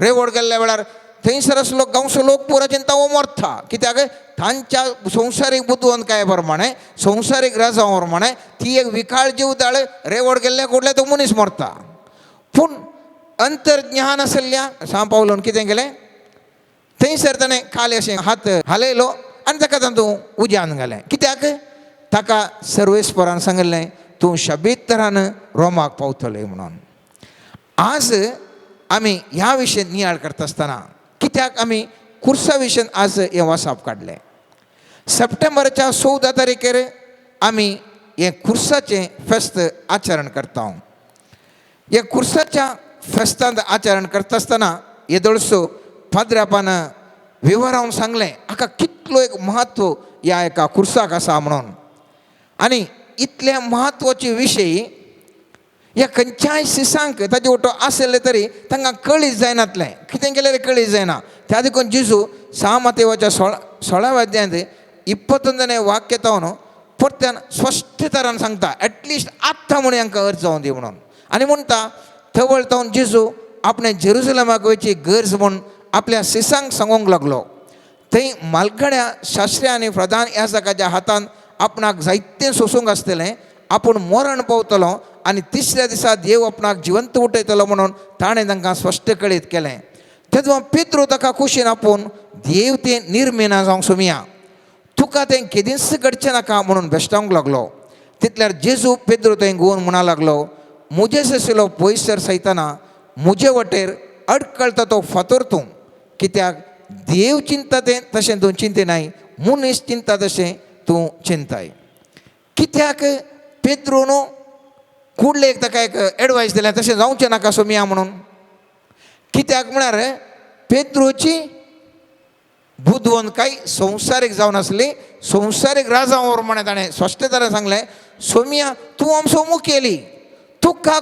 रेवड गेल्ल्या वेळार थंयसर आसलो गांवचो लोक पुरो चिंता हो मरता. कित्याक? तांच्या संवसारीक बुदवंतकाये प्रमाणे संवसारीक राजां प्रमाणे ती एक विकाळ जीवदाळ रेवड गेल्ल्या कुडल्या तो मनीस मरता. पूण अंतर्ज्ञान आशिल्ल्या सांप पावलोन कितें केलें, थंयसर ताणें खाली अशें हात हालयलो आनी ताका तातूंत उज्यान घालें. कित्याक? ताका सर्वेस्परान सांगिल्लें तूं शबीत तरान रोमाक पावतले म्हणून. आज आमी ह्या विशयान नियाळ करता आसतना कित्याक आमी कुर्सा विशयान आज हें वासाप काडलें. सप्टेंबराच्या 14 तारखेर आमी हें कुर्साचें फेस्त आचरण करता. ह्या कुर्साच्या फेस्तांत आचरण करता आसतना येदोळसो पाद्रापान विवरावन सांगलें हाका कितलो एक म्हत्व ह्या एका कुर्साक आसा म्हणून. आनी इतले म्हत्वाचे विशय ह्या खंयच्याय सिसांक ताजे वटो आशिल्ले तरी तांकां कळीत जायनातलें. कितें केल्यार कळीत जायना. त्या देखून जेजू सा मातेवाच्या 16व्या अध्यायांत 21ನೇ वाक्य तावन परत्यान स्पश्ट तरान सांगता एटलिस्ट आत्तां म्हणून हांकां अर्ज जावन दी म्हणून. आनी म्हणटा थवळ तावन जेजू आपणें जेरुजलमाक वयची गरज म्हूण आपल्या सिसांक सांगूंक लागलो. थंय मालगड्या शास्त्र्या आनी प्रधान याजकाच्या हातान आपणाक जायतें सोसूंक आसतलें, आपूण मरण पावतलो आनी तिसऱ्या दिसा देव आपणाक जिवंत उठयतलो म्हणून ताणें तांकां स्पश्ट कळीत केलें. तेदो पेत्रू ताका कुशीन आपोवन देव तें निर्मिना जावंक सोमिया, तुका तें केदींच घडचें नाका म्हणून बेश्टावंक लागलो. तितल्यार जेजू पेद्रू थंय गोवन म्हणा लागलो, म्हजे आशिल्लो पयसर सयतना म्हजे वटेर अडकळटा तो फातोर तूं, कित्याक देव चिंता तें तशें तूं चिंतिनाय, मनीस चिंता तशें तूं चिंताय. कित्याक पेद्रू न्हू कुडलेक ताका एक एडवायस दिल्या तशें जावचें नाका सोमिया म्हणून. कित्याक म्हळ्यार पेद्रूची बुदवंतकाय संवसारीक जावन आसली, संवसारीक राजां प्रमाणे ताणें स्पश्ट तरेन सांगलें सोमिया तूं आमचो मुखेली, तुका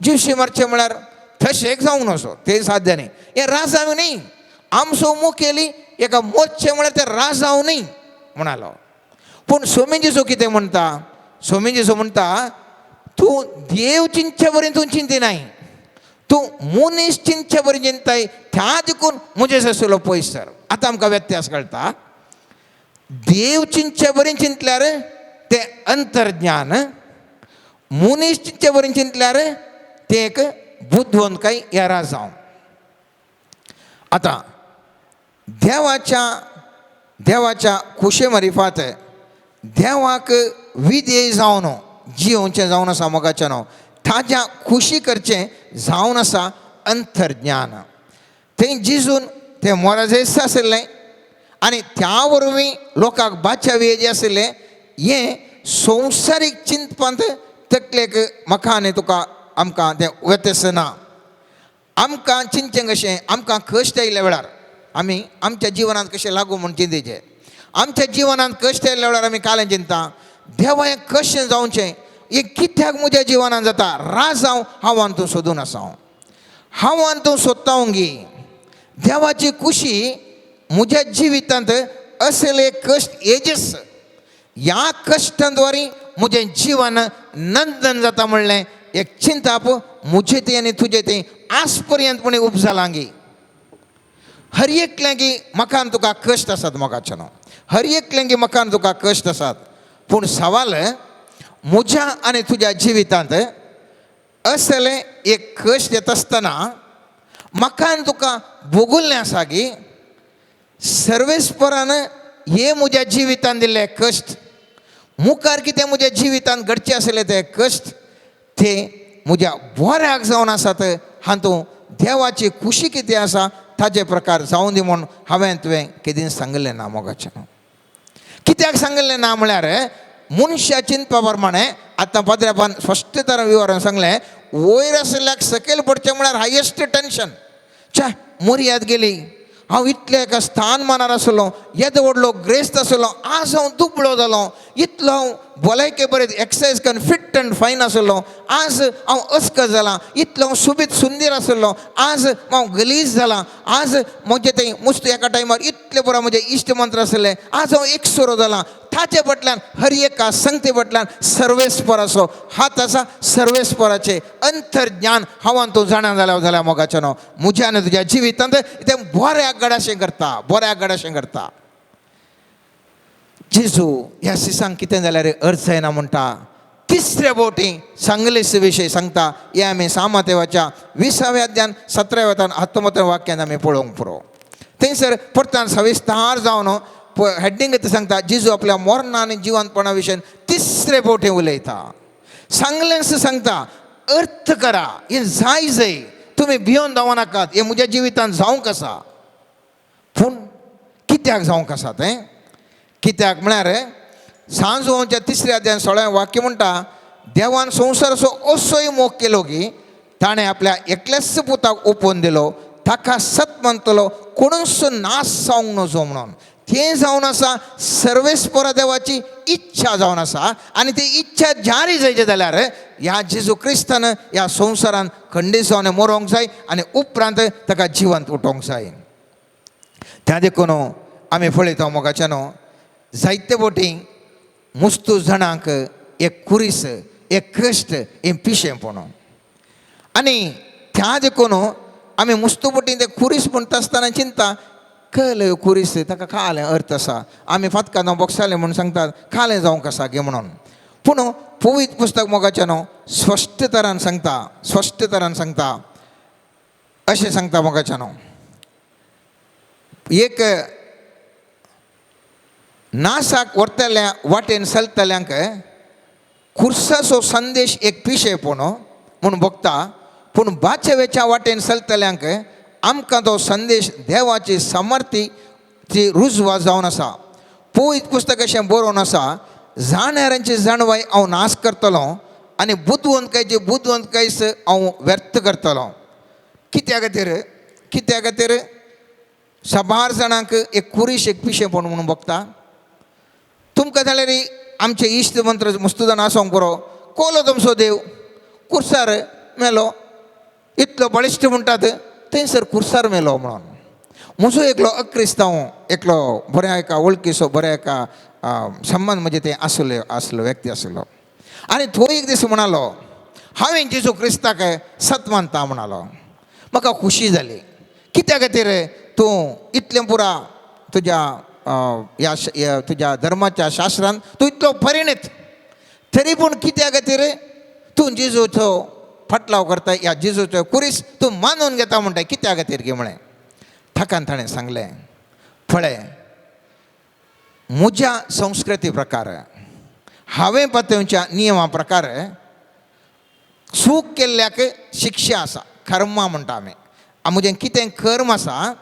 जिवशी मारचें म्हळ्यार तशें जावंक नसो, तें साध्य न्ही. हें राजांव न्ही, आमचो मुखेली एका मोचचें म्हळ्यार तें राजांव न्ही म्हणालो. पूण सोमी जेजू कितें म्हणटा? सोमी जेजू म्हणटा तूं देव चिंतचे बरी तूं चिंतिनाय, तूं मनीस चिंतचे बरी चिंताय, त्या देखून म्हजे आशिल्लो पयस सर. आतां आमकां व्यत्यास कळटा. देव चिंतचे बरी चिंतल्यार तें अंतर्ज्ञान, मनीस चिंतचे बरी चिंतल्यार तें एक बुदवंतकाय ह्या राजांव. आतां देवाच्या खुशे मारिफात देवाक विधेय जावन जियोवचें जावन आसा मोगाचें न्हू, ताज्या खुशी करचें जावन आसा अंतर्ज्ञान. थंय जिजून तें मोराजेस आशिल्लें आनी त्या वरवीं लोकांक बाचावी जें आशिल्लें हें संवसारीक चिंतपांत तकलेक म्हाका आनी तुका आमकां तें व्यत्यस ना. आमकां चिंतचें कशें, आमकां कश्ट आयिल्ल्या वेळार आमी आमच्या जिवनांत कशें लागू म्हूण चिंतेचें. आमच्या जिवनांत कश्ट आयिल्ल्या वेळार आमी कालें चिंता, देवा हें कशें जावचें, हें कित्याक म्हज्या जिवनांत जाता, राजांव हांव तूं सोदून आसा, हांव तूं सोदता गी देवाची खुशी म्हज्या जिवितांत असले कश्ट एजस, ह्या कश्टांद्वारी म्हजें जिवन नंदन जाता म्हणलें एक चिंताप म्हजे ती आनी तुजे ती आज पर्यंत पुणी उपजालांगी. हर एकल्यांगी म्हाका आनी तुका कश्ट आसात मोगाचें न्हू, हर एकल्यांगी म्हाका आनी तुका कश्ट आसात. पूण सवाल म्हज्या आनी तुज्या जिवितांत असलें एक कश्ट येता आसतना म्हाका आनी तुका भोगुल्लें आसा की सर्वेस्परान हे म्हज्या जिवितांत दिल्ले कश्ट, मुखार कितें म्हज्या जिवितांत घडचें आसलें ते कश्ट ते म्हज्या बऱ्याक जावन आसात. हातूंत देवाची खुशी कितें आसा ताजे प्रकार जावं दी म्हूण हांवें तुवें केदीं सांगलें ना मोगाचें. कित्याक सांगलें ना म्हळ्यार मनशा चिंतपा प्रमाणें आतां पाद्र्यापान स्पश्ट तरा विवरण सांगलें, वयर आशिल्ल्याक सकयल पडचें म्हळ्यार हायेस्ट टेंशन. च्या मर्याद गेली, हांव इतलें एका स्थान मानार आसलो, येदो व्हडलो ग्रेस्त आसलो, आज हांव दुबळो जालो, इतलो हांव भलायके बरें एक्सरसायज करून फिट एंड फायन आसलो, आज हांव अस्कत जालां, इतलो हांव सुबीत सुंदर आसलो, आज हांव गलीज जालां, आज म्हजें तें मुस्त एका टायमार इतले बरो म्हजें इश्ट मंत्र आसले, आज हांव एकसुरो जालां. ताचे फाटल्यान हर एका संगते फाटल्यान सर्वेस्पराचो हात आसा. सर्वेस्पराचें अंतर्ज्ञान हांव तूं जाणा जाल्यार जाल्यार मोगाचें न्हू म्हज्या आनी तुज्या जिवितांत तें बऱ्या गडाशें करता, बऱ्या गडाशें करता. जेजू ह्या सिसांक कितें जाल्यार अर्थ जायना म्हणटा. तिसऱ्या बोटी सांगले विशय सांगता. हे आमी सामातेवाच्या 20व्या अध्यान 17व्या अध्यान 19व्या वाक्यान आमी पळोवंक पुरो. थंयसर परतान सविस्तार जावन हेडींग सांगता, जेजू आपल्या मरणा आनी जिवनपणा विशयन तिसरे बोटे उलयता. सांगलेंच सांगता, अर्थ करा, हें जाय जाय, तुमी भियोन धांवो नाकात, हें म्हज्या जिवितांत जावंक आसा. पूण कित्याक जावंक आसा तें? कित्याक म्हळ्यार सांजोवच्या 3ऱ्या अध्यान 16व्या वाक्य म्हणटा, देवान संवसाराचो असोय मोग केलो की ताणें आपल्या एकल्याच पुताक ओपोवन दिलो, ताका सत मानतलो कोणूच नाश जावंक नजो म्हणून. तें जावन आसा सर्वेस्परा देवाची इच्छा जावन आसा. आनी ती इच्छा जारी जायची जाल्यार ह्या जेजू क्रिस्तान ह्या संवसारान खंडीत जावन मरोंक जाय आनी उपरांत ताका जिवंत उठोवंक जाय. त्या देखून आमी पळयता मोगाच्या न्हू जायते बोटी मुस्तू जाणांक एक कुरीस, एक कश्ट, हें पिशेंपण. आनी त्या देखून आमी मुस्तू बोटी ते कुरीस म्हणटा आसतना चिंता कळ्ळें कुरीस ताका खालें अर्थ आसा, आमी फातकां बोगसालें म्हूण सांगतात खालें जावंक आसा गे म्हणून. पूण पवित्र पुस्तक मोगाचें न्हू स्पश्ट तरान सांगता, स्पश्ट तरान सांगता, अशें सांगता मोगाचें न्हू, एक नासाक व्हरतल्या वाटेन चलतल्यांक खुर्साचो संदेश एक पिशेपण म्हूण भोगता, पूण बाचेवेच्या वाटेन चलतल्यांक आमकां तो संदेश देवाची समर्थी ती रुजवा जावन आसा. पवित्र पुस्तक अशें बरोवन आसा, जाणाऱ्यांची जाणवाय हांव नाश करतलो आनी बुदवंतकायची बुदवंतकायस हांव व्यर्थ करतलो. कित्या खातीर? कित्या खातीर साबार जाणांक एक कुरीश एक पिशेपण म्हणून भोगता. तुमकां जाल्यार आमचे इश्ट मंत्र मुस्तू जाण आसोंक पुरो, कोलो तुमचो देव कुर्सार मेलो, इतलो बळिश्ट म्हणटात थंयसर कुर्सार मेलो म्हणून. म्हजो एकलो अक्रिस्तांव एकलो बऱ्या एका वळखीचो बऱ्या एका संबंद म्हणजे ते आसलो आसलो व्यक्ती आसलो आनी तो एक दीस म्हणालो, हांवें जेजू क्रिस्ताक सत मानता म्हणालो. म्हाका खुशी जाली. कित्या खातीर तूं इतलें पुरा तुज्या ह्या तुज्या धर्माच्या शास्त्रान तूं इतलो परिणीत, तरी पूण कित्या खातीर तूं जेजूचो फाटलाव करता, ह्या जेजूचो कुरीस तूं मानून घेता म्हणटा, कित्या खातीर गे म्हळें. ताकान ताणें सांगलें, पळय म्हज्या संस्कृती प्रकार हांवें पातळच्या नियमा प्रकार चूक केल्ल्याक शिक्षा आसा, कर्मा म्हणटा आमी. म्हजें कितें कर्म आसा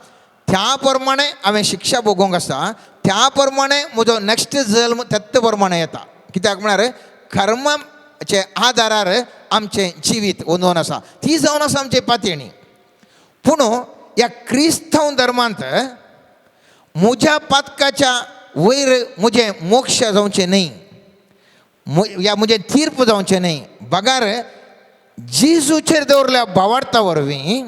त्या प्रमाणे हांवें शिक्षा भोगोवंक आसा, त्या प्रमाणे म्हजो नेक्स्ट जल्म त्याच प्रमाणे येता. कित्याक म्हळ्यार कर्माचे आदारार आमचें जिवीत अंदून आसा, ती जावन आसा आमची पातयणी. पूण ह्या क्रिस्तांव धर्मांत म्हज्या पातकाच्या वयर म्हजें मोक्ष जावचें न्हय, ह्या म्हजें तीर्प जावचें न्हय, बगार जेजूचेर दवरल्या भावार्था वरवीं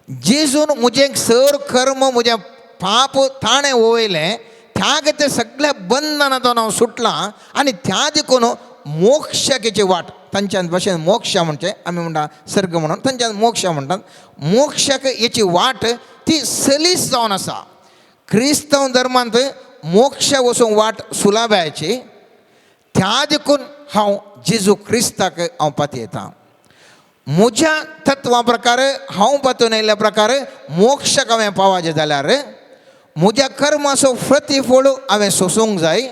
जेजून म्हजें सर कर्म म्हजें पाप ताणें वयलें, त्या खातीर सगळ्या बंधनांतून हांव सुटलां आनी त्या देखून मोक्षाची वाट तांच्या भाशेन मोक्ष म्हणचे आमी म्हणटा सर्ग म्हणून तांच्यान मोक्ष म्हणटात मोक्षाक हेची वाट ती सलीस जावन आसा. क्रिस्तांव धर्मांत मोक्ष वचूंक वाट सुलाब्याची त्या देखून हांव जेजू क्रिस्ताक हांव पातयेतां. म्हज्या तत्वा प्रकार हांव पातून आयिल्ल्या प्रकार मोक्षाक हांवें पावाचें जाल्यार म्हज्या कर्माचो प्रतिफळ हांवें सोसूंक जाय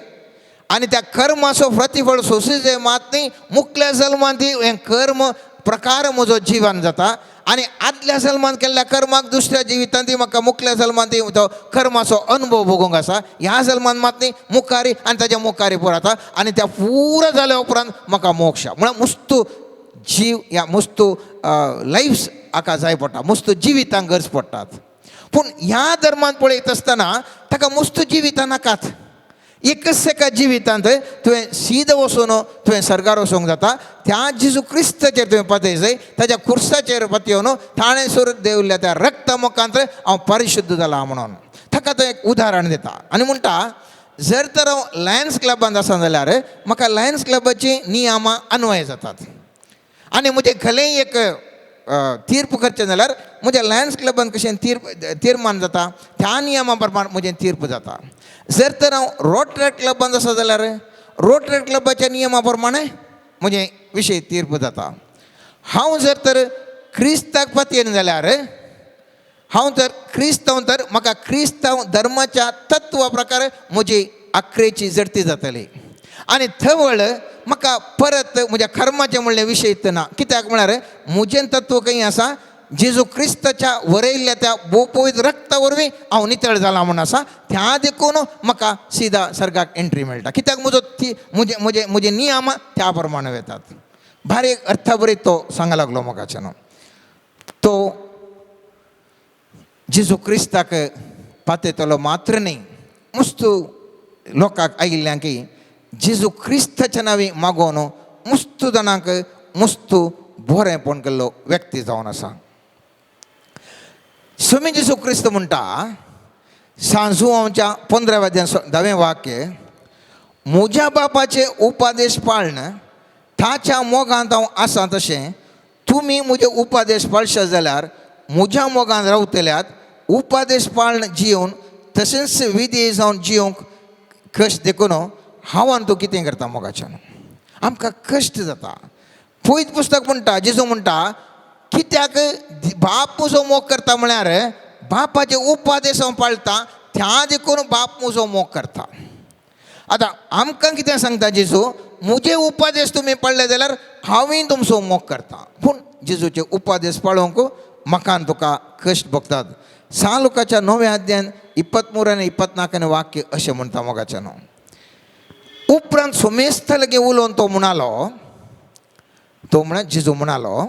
आनी त्या कर्माचो प्रतिफळ सोंसूं मात न्ही मुखल्या जल्मांत हें कर्म प्रकार म्हजो जिवन जाता आनी आदल्या जल्मांत केल्ल्या कर्माक दुसऱ्या जिवितांत म्हाका मुखल्या जल्मांत तो कर्माचो अनुभव भोगूंक आसा. ह्या जल्मांत मात न्ही मुखारी आनी ताच्या मुखारी पुरो आनी त्या पुरो जाल्या उपरांत म्हाका मोक्ष म्हळ्यार मुस्तू जीव ह्या मुस्तू लायफ्स हाका जाय पडटा मुस्तू जिवितांक गरज पडटात. पूण ह्या धर्मांत पळयत आसतना ताका मुस्तू जिवितां नाकात. एकच एका जिवितांत तुवें सीद वचून तुवें सर्गार वचूंक जाता त्या जेजू क्रिस्ताचेर तुवें पातयजय ताच्या खुर्साचेर पातयेवन ताणें सुर देवल्या त्या रक्ता मुखांत हांव परिशुद्ध जाला म्हणून ताका तो एक उदाहरण दिता आनी म्हणटा जर तर हांव लायन्स क्लबांत आसा जाल्यार म्हाका लायन्स क्लबाची नियमां अन्वय जातात आनी म्हजें खलेंय एक तीर्प करचें जाल्यार म्हज्या लायन्स क्लबान कशें तीर्मान जाता त्या नियमा प्रमाण म्हजें तीर्प जाता. जर तर हांव रोटरेक्ट क्लबान आसा जाल्यार रोटरेक्ट क्लबाच्या नियमा प्रमाणे म्हजें विशय तीर्प जाता. हांव जर तर क्रिस्ताक पातयेन जाल्यार हांव जर क्रिस्तांव तर म्हाका क्रिस्तांव धर्माच्या तत्वा प्रकार म्हजी आखरेची जडती जातली आनी थवळ म्हाका परत म्हज्या कर्माचें म्हणलें विशय ना. कित्याक म्हळ्यार म्हजें तत्व खंय आसा जेजू क्रिस्ताच्या वरयल्ल्या त्या बोपवित रक्ता वरवीं हांव नितळ जाला म्हूण आसा त्या देखून म्हाका सिदा सर्गाक एंट्री मेळटा. कित्याक म्हजो ती म्हजे म्हजे म्हजे नियम त्या प्रमाणे वतात. भारी अर्थाबरीत तो सांगा लागलो म्हाका तो जेजू क्रिस्ताक पातयतलो मात्र न्ही मुस्तू लोकांक आयिल्ल्यां की जेजू क्रिस्ताच्या नांवी मागोवन मुस्तू जाणांक मुस्तू बरेंपण केल्लो व्यक्ती जावन आसा. स्वामी जेजू क्रिस्त म्हणटा सांजू आमच्या 15व्या 10वें वाक्य म्हज्या बापाचे उपादेश पाळन ताच्या मोगांत हांव आसा तशें तुमी म्हजे उपादेश पाळशात जाल्यार म्हज्या मोगांत रावतल्यात. उपादेश पाळन जियोवन तशेंच विधी जावन जियोंक कश्ट देखून हांव आनी तूं कितें करता मोगाच्यान आमकां कश्ट जाता. पयत पुस्तक म्हणटा जेजू म्हणटा कित्याक बाप म्हजो मोग करता म्हळ्यार बापाचे उपादेश हांव पाळटा त्या देखून बाप म्हजो मोग करता. आतां आमकां कितें सांगता जेजू म्हजे उपादेश तुमी पाळ्ळे जाल्यार हांवूय तुमचो मोग करता. पूण जेजूचे उपादेश पाळोवंक म्हाका आनी तुका कश्ट भोगतात. सा लुकाच्या 9व्या अध्यायान 23 आनी 24 वाक्य अशें म्हणटा मोगाच्यान. उपरांत सोमेस्त लागीं उलोवन तो म्हणालो तो म्हळ्यार जेजू म्हणालो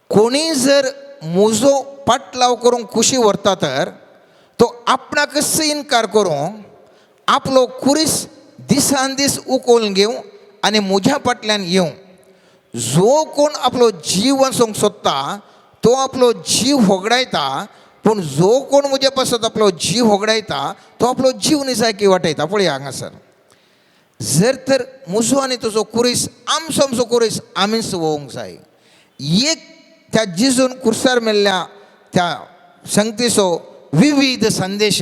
कोणी जर म्हजो पाटलाव करूंक खुशी व्हरता तर तो आपणाकच इनकार करूं आपलो खुरीस दिसान दीस उकोवन घेवं आनी म्हज्या फाटल्यान येवं. जो कोण आपलो जीव वचूंक सोदता तो आपलो जीव होगडायता पूण जो कोण म्हज्या पासत आपलो जीव होगडायता तो आपलो जीव निजायकी वाटयता. पळया हांगासर जर तर म्हजो आनी तुजो कुरीस आमचो आमचो कुरीस आमीच वोवंक जाय. एक त्या जिजून कुर्सार मेल्ल्या त्या संगतीचो विविध संदेश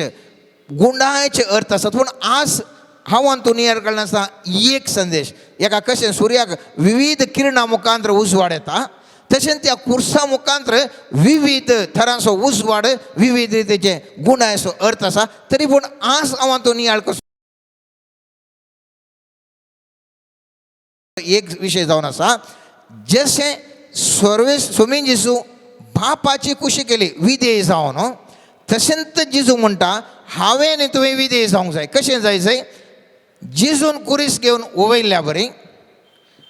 गुंडायचे अर्थ आसात पूण आज हांव आनी तूं नियाळ काडना एक संदेश एका कशें सुर्याक विविध किरणां मुखांतर उजवाड येता तशेंच त्या कुर्सा मुखांतर विविध थरांचो उजवाड विविध रितीचे गुणायचो अर्थ आसा. तरी पूण आज हांव आनी तूं नियाळ कसो एक विशय जावन आसा जशें सर्वेस सोमी जेजू बापाची कुशी केली विधेय जावन तशेंच जेजू म्हणटा हांवें आनी तुवें विधेय जावंक जाय. कशें जाय जाय जेजून कुरीस घेवन वयल्या बरी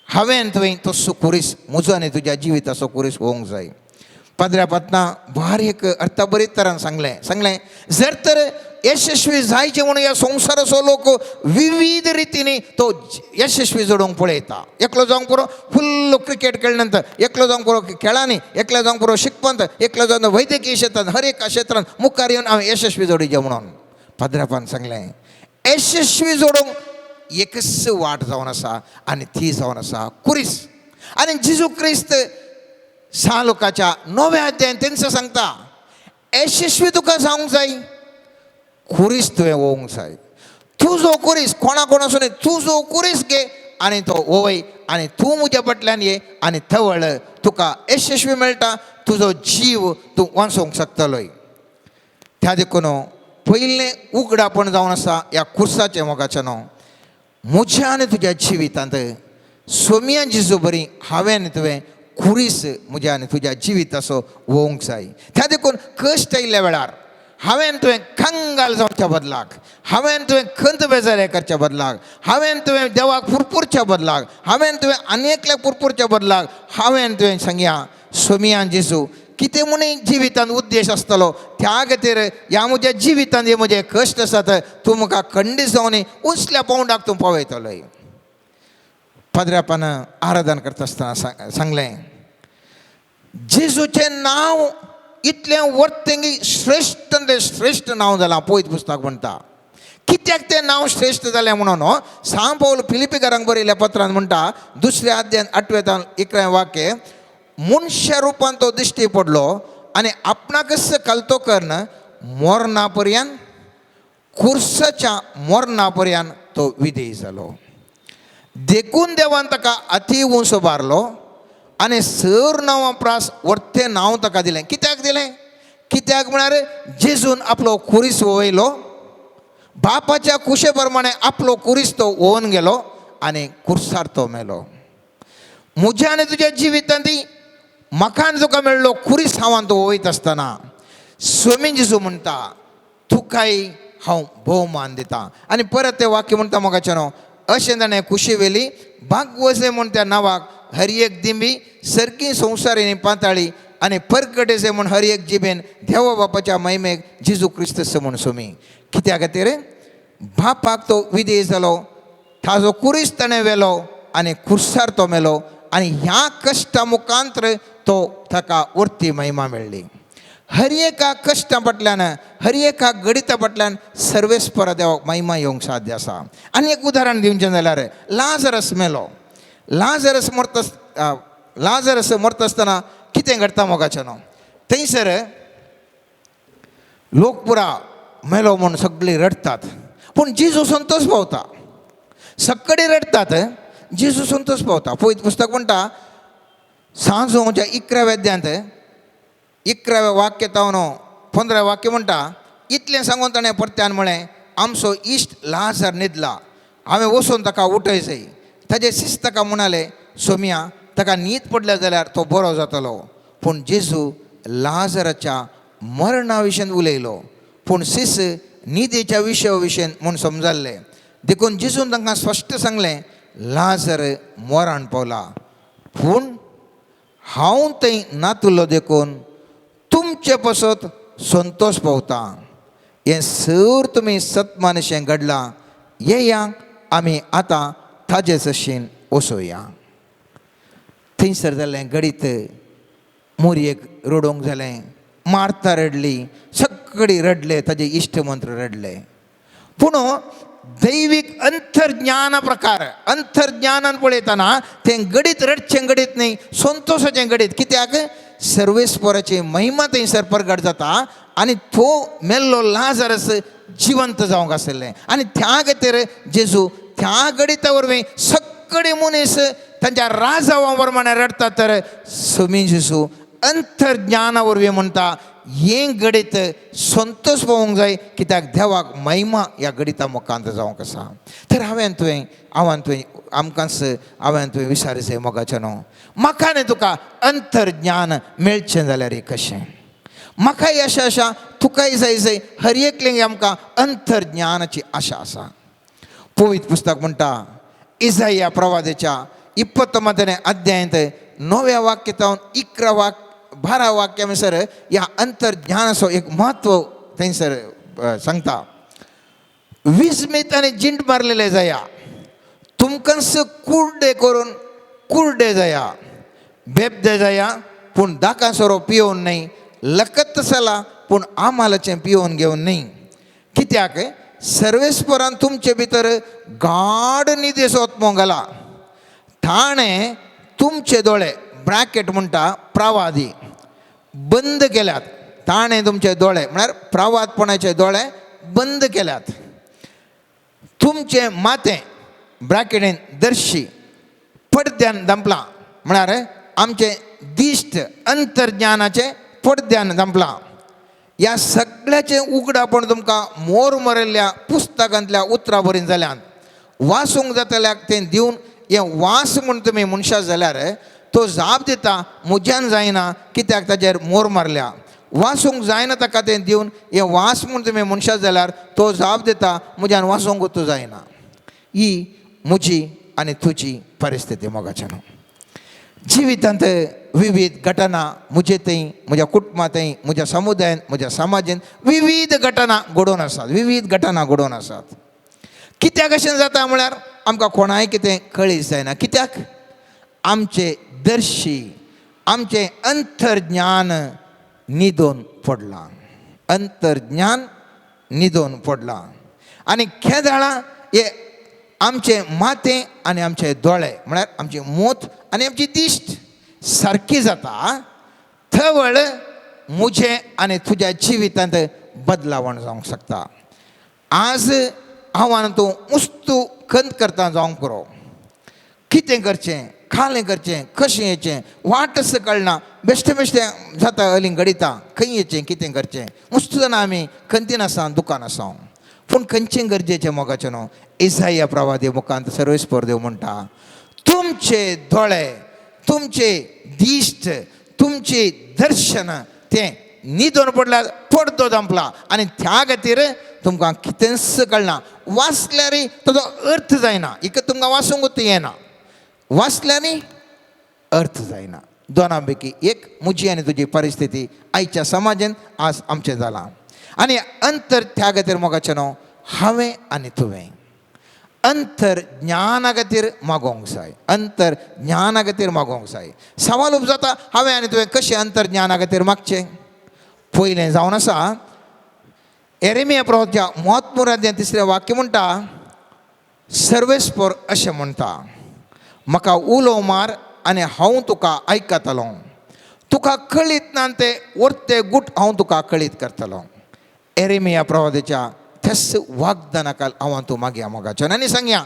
हांवें आनी तुवें तसो कुरीस म्हजो आनी तुज्या जिविताचो कुरीस वोवंक जाय. पाद्र्या पातना भार एक अर्थाबरीत तरान सांगलें सांगलें जर तर यशस्वी जायचें म्हणून ह्या संवसाराचो लोक विविध रितींनी तो यशस्वी जोडूंक पळयता. एकलो जावंक पुरो फुल्ल क्रिकेट खेळ्ळे नंतर एकलो जावंक पुरो खेळांनी एकलो जावंक पुरो शिकपांत एकलो जावन वैद्यकीय क्षेत्रांत हर एका क्षेत्रांत मुखार येवन हांवें यशस्वी जोडीचें म्हणून पाद्र्यापान सांगलें यशस्वी जोडूंक एकच वाट जावन आसा आनी ती जावन आसा कुरीस. आनी जेजू क्रिस्त सा लोकाच्या 9व्या अध्यायान तेंच सांगता, यशस्वी तुका जावंक जाय, कुरीस तुवें वोवंक जाय. तुजो कुरीस कोणा कोणाचो न्हय, तुजो कुरीस घे आनी तो वय आनी तूं म्हज्या फाटल्यान ये आनी तवळ तुका यशस्वी मेळटा, तुजो जीव तूं वांचोवंक शकतलोय. त्या देखून पयलें उगडापण जावन आसा ह्या कुर्साचें मोगाचें न्हू. म्हज्या आनी तुज्या जिवितांत सोमिया जेजू बरी हांवें आनी तुवें कुरीस म्हज्या आनी तुज्या जिविताचो वोवंक जाय. त्या देखून कश्ट आयिल्ल्या वेळार हांवें तुवें कंगाल जावच्या बदलाक, हांवें तुवें खंत बेजारे करच्या बदलाक, हांवें तुवें देवाक पुरपुरच्या बदलाक, हांवें तुवें आनी एकल्याक पुरपुरच्या बदलाक, हांवें तुवें सांगया सोमिया जेजू कितें म्हूण जिवितांत उद्देश आसतलो, त्या खातीर ह्या म्हज्या जिवितांत हे म्हजे कश्ट आसात, तूं म्हाका खंडीत जावन उंचल्या पावंडाक तूं पावयतलोय. पाद्र्यापान आराधन करता आसतना सांगलें, जेजूचें नांव इतलें वर्तेंगी श्रेश्ठ श्रेश्ठ नांव जालां. पवित्र पुस्तक म्हणटा कित्याक तें नांव श्रेश्ठ जालें म्हणून सांव पावल फिलिपीकारांक बरयल्ल्या पत्रान म्हणटा 2 अध्याय 8 11 वाक्य, मनशा रुपान तो दिश्टी पडलो आनी आपणाकच कलतो करून मरणा पर्यंत, कुर्साच्या मरणा पर्यंत तो विधेय जालो. देखून देवान ताका अती उंच उबारलो आनी सर नांवां प्रास वर्तें नांव ताका दिलें. कित्याक दिलें? कित्याक म्हळ्यार जेजून आपलो कुरीस वयलो, बापाच्या कुशे प्रमाणे आपलो कुरीस तो वोवन गेलो आनी कुर्सार तो मेलो. म्हज्या आनी तुज्या जिवितांत म्हाका आनी तुका मेळ्ळो कुरीस हांव तो वयत आसतना स्वामी जेजू म्हणटा तुकाय हांव भोवमान दिता. आनी परत तें वाक्य म्हणटा मोगाचें न्हू, अशें ताणें कुशी वेली भागवजे म्हूण त्या नांवाक हर एक दिंबी सरकी संवसारीनी पाताळी आनी परगटेचे म्हूण हर एक जिबेन देवा बापाच्या महिमेक जेजू क्रिस्त म्हूण सोमी. कित्या खातीर बापाक तो विधेय जालो, ताजो कुरीस ताणें व्हेलो आनी कुर्सार तो मेलो आनी ह्या कश्टा मुखांतर तो ताका वर्ती महिमा मेळ्ळी. हर एका कश्टा फाटल्यान, हर एका गणिता फाटल्यान सर्वेस्पर देवाक महिमा येवंक साध्य आसा. आनी एक उदाहरण दिवचें जाल्यार लाजरस मेलो. लाजरस मरता, लाजरस मरता आसतना कितें घडटा मोगाचें न्हू, थंयसर लोक पुरा मेलो म्हूण सगळीं रडटात, पूण जेजू संतोष पावता. सगळीं रडटात, जेजू संतोष पावता. पवित्र पुस्तक म्हणटा सांजोच्या 11व्या अध्यायांत 11व्या वाक्य तावन 15 वाक्य म्हणटा, इतलें सांगून ताणें परत्यान म्हळें, आमचो इश्ट लाजर न्हिदला, हांवें वचून ताका उठय जाय. ताजे शिस्त ताका म्हणाले, सोमिया ताका न्हीद पडल्या जाल्यार तो बरो जातलो. पूण जेजू लाजराच्या मरणा विशयन उलयलो, पूण शिस न्हिदेच्या विशया विशयन म्हूण समजाल्ले. देखून जेजून तांकां स्पश्ट सांगलें, लाजर मरण पावला, पूण हांव थंय नातुल्लो देखून तुमचे पसत संतोश पावता. हें सर तुमी सतमानशें घडलां, येया आमी आतां ताजे सशीन वचोया. थंयसर जालें गडीत, मोरयेक रडोवंक जालें, मार्ता रडली, सगळीं रडले, ताजे इश्ट मंत्र रडले. पूण दैवीक अंतर्ज्ञान प्रकार, अंतर्ज्ञानान पळयतना तें गडीत रडचें गडीत न्हय, संतोशाचें गडीत. कित्याक सर्वेस्पराची महिमा थंयसर प्रगट जाता आनी तो मेल्लो लाजरस जिवंत जावंक आशिल्लें. आनी त्या खातीर जेजू त्या गणिता वरवीं सगळे मनीस तांच्या राजावा प्रमाणे रडटात. तर समी जेजू अंतर्ज्ञाना वरवीं म्हणटा हें गणीत संतोश पावोवंक जाय, कित्याक देवाक महिमा ह्या गणिता मुखांत जावंक आसा. तर हांवें तुवें हांवें तुवें आमकांच हांवें तुवें विचार जाय मोगाचें न्हू, म्हाका न्ही तुका अंतर्ज्ञान मेळचें जाल्यार कशें, म्हाकाय आशा आशा तुकाय जाय जाय, हर एकलेंक आमकां अंतर्ज्ञानाची आशा आसा. पवित्र पुस्तक म्हणटा इजाया प्रवादेच्या 29 अध्यायांत 9व्या वाक्य जावन 11 वाक्य 12 वाक्या म्हणसर ह्या अंतर्ज्ञानाचो एक म्हत्व थंयसर सांगता. विस्मीत आनी जिंट मारलेले जाया, तुमकांच कुर्डे करून कुर्डे जाया, बेबदे जाया, पूण दाका सोरो पियोवन न्हय, लकत चला पूण आमालाचें पियोवन घेवन न्हय. कित्याक सर्वेस्परान तुमचे भितर गाड निदेचो आत्मो घाला. ताणें तुमचे दोळे, ब्रॅकेट म्हणटा प्रवादी, बंद केल्यात. ताणें तुमचे दोळे म्हळ्यार प्रवादपणाचे दोळे बंद केल्यात. तुमचें माथें ब्रॅकेटीन दर्शी पडद्यान धांपलां, म्हळ्यार आमचें दिश्ट अंतर्ज्ञानाचें पडद्यान धांपलां. ह्या सगळ्याचें उगडापण तुमकां मोर मरिल्ल्या पुस्तकांतल्या उतरां बरीं जाल्यान. वासूंक जातल्याक तें दिवन हें वास म्हूण तुमी मनशां जाल्यार तो जाप दिता म्हज्यान जायना, कित्याक ताजेर मोर मारल्या. वासूंक जायना ताका तें दिवन हें वास म्हूण तुमी मनशां जाल्यार तो जाप दिता म्हज्यान वासूंक तूं जायना. ही म्हजी आनी तुजी परिस्थिती मोगाच्यान. जिवितांत विविध घटना म्हजे थंय, म्हज्या कुटुंबा थंय, म्हज्या समुदायांत, म्हज्या समाजांत विविध घटना घडोवन आसात, विविध घटना घडोवन आसात. कित्याक अशें जाता म्हळ्यार आमकां कोणाय कितें कळीत जायना. कित्याक आमचे दर्शी, आमचें अंतर्ज्ञान न्हिदोन पडलां, अंतर्ज्ञान न्हिदोन पडलां. आनी केदाळां हे आमचें माथें आनी आमचे दोळे म्हळ्यार आमची मोत आनी आमची दिश्ट सारकी जाता, थवळ म्हजें आनी तुज्या जिवितांत बदलावण जावंक शकता. आज हांव आनी तूं उस्तू खंत करता जावंक पुरो. कितें करचें, खालें करचें, कशें येचें, वाटच कळना, बेश्टें बेश्टें जाता, अलीं घडिता, खंय येचें, कितें करचें, मुस्तू जाणां आमी खंतीन आसा, दुकान आसा. पूण खंयचें गरजेचें मोगाचें न्हू. इसाया प्रवादी मुखांत सर्वेस्पर देव म्हणटा, तुमचे दोळे, तुमचे दिश्ट, तुमचे दर्शन तें न्हिदोन पडल्यार पडदो धांपला आनी त्या खातीर तुमकां कितेंच कळना. वाचल्यारय ताजो अर्थ जायना, एक तुमकां वाचूंकूच येना, वाचल्यारय अर्थ जायना. दोनां पैकी एक म्हजी आनी तुजी परिस्थिती आयच्या समाजान आज आमचें जालां. आनी अंतर त्या खातीर मोगाचें न्हू हांवें आनी तुवें अंतर ज्ञाना खातीर मागोवंक जाय, अंतर ज्ञाना खातीर मागोवंक जाय. सवाल उपजाता हांवें आनी तुवें कशें अंतर ज्ञाना खातीर मागचें. पयलें जावन आसा एरेमिया प्रवाच्या म्हत्वपुरांतलें तिसरें वाक्य म्हणटा, सर्वेस्पर अशें म्हणटा, म्हाका उलो मार आनी हांव तुका आयकतलो, तुका कळीत ना ते वर्ते गूट हांव तुका कळीत करतलो. एरेमिया प्रवादाच्या त्याच वागदानाकाल हांव तूं मागया मोगाचो. आनी सांगया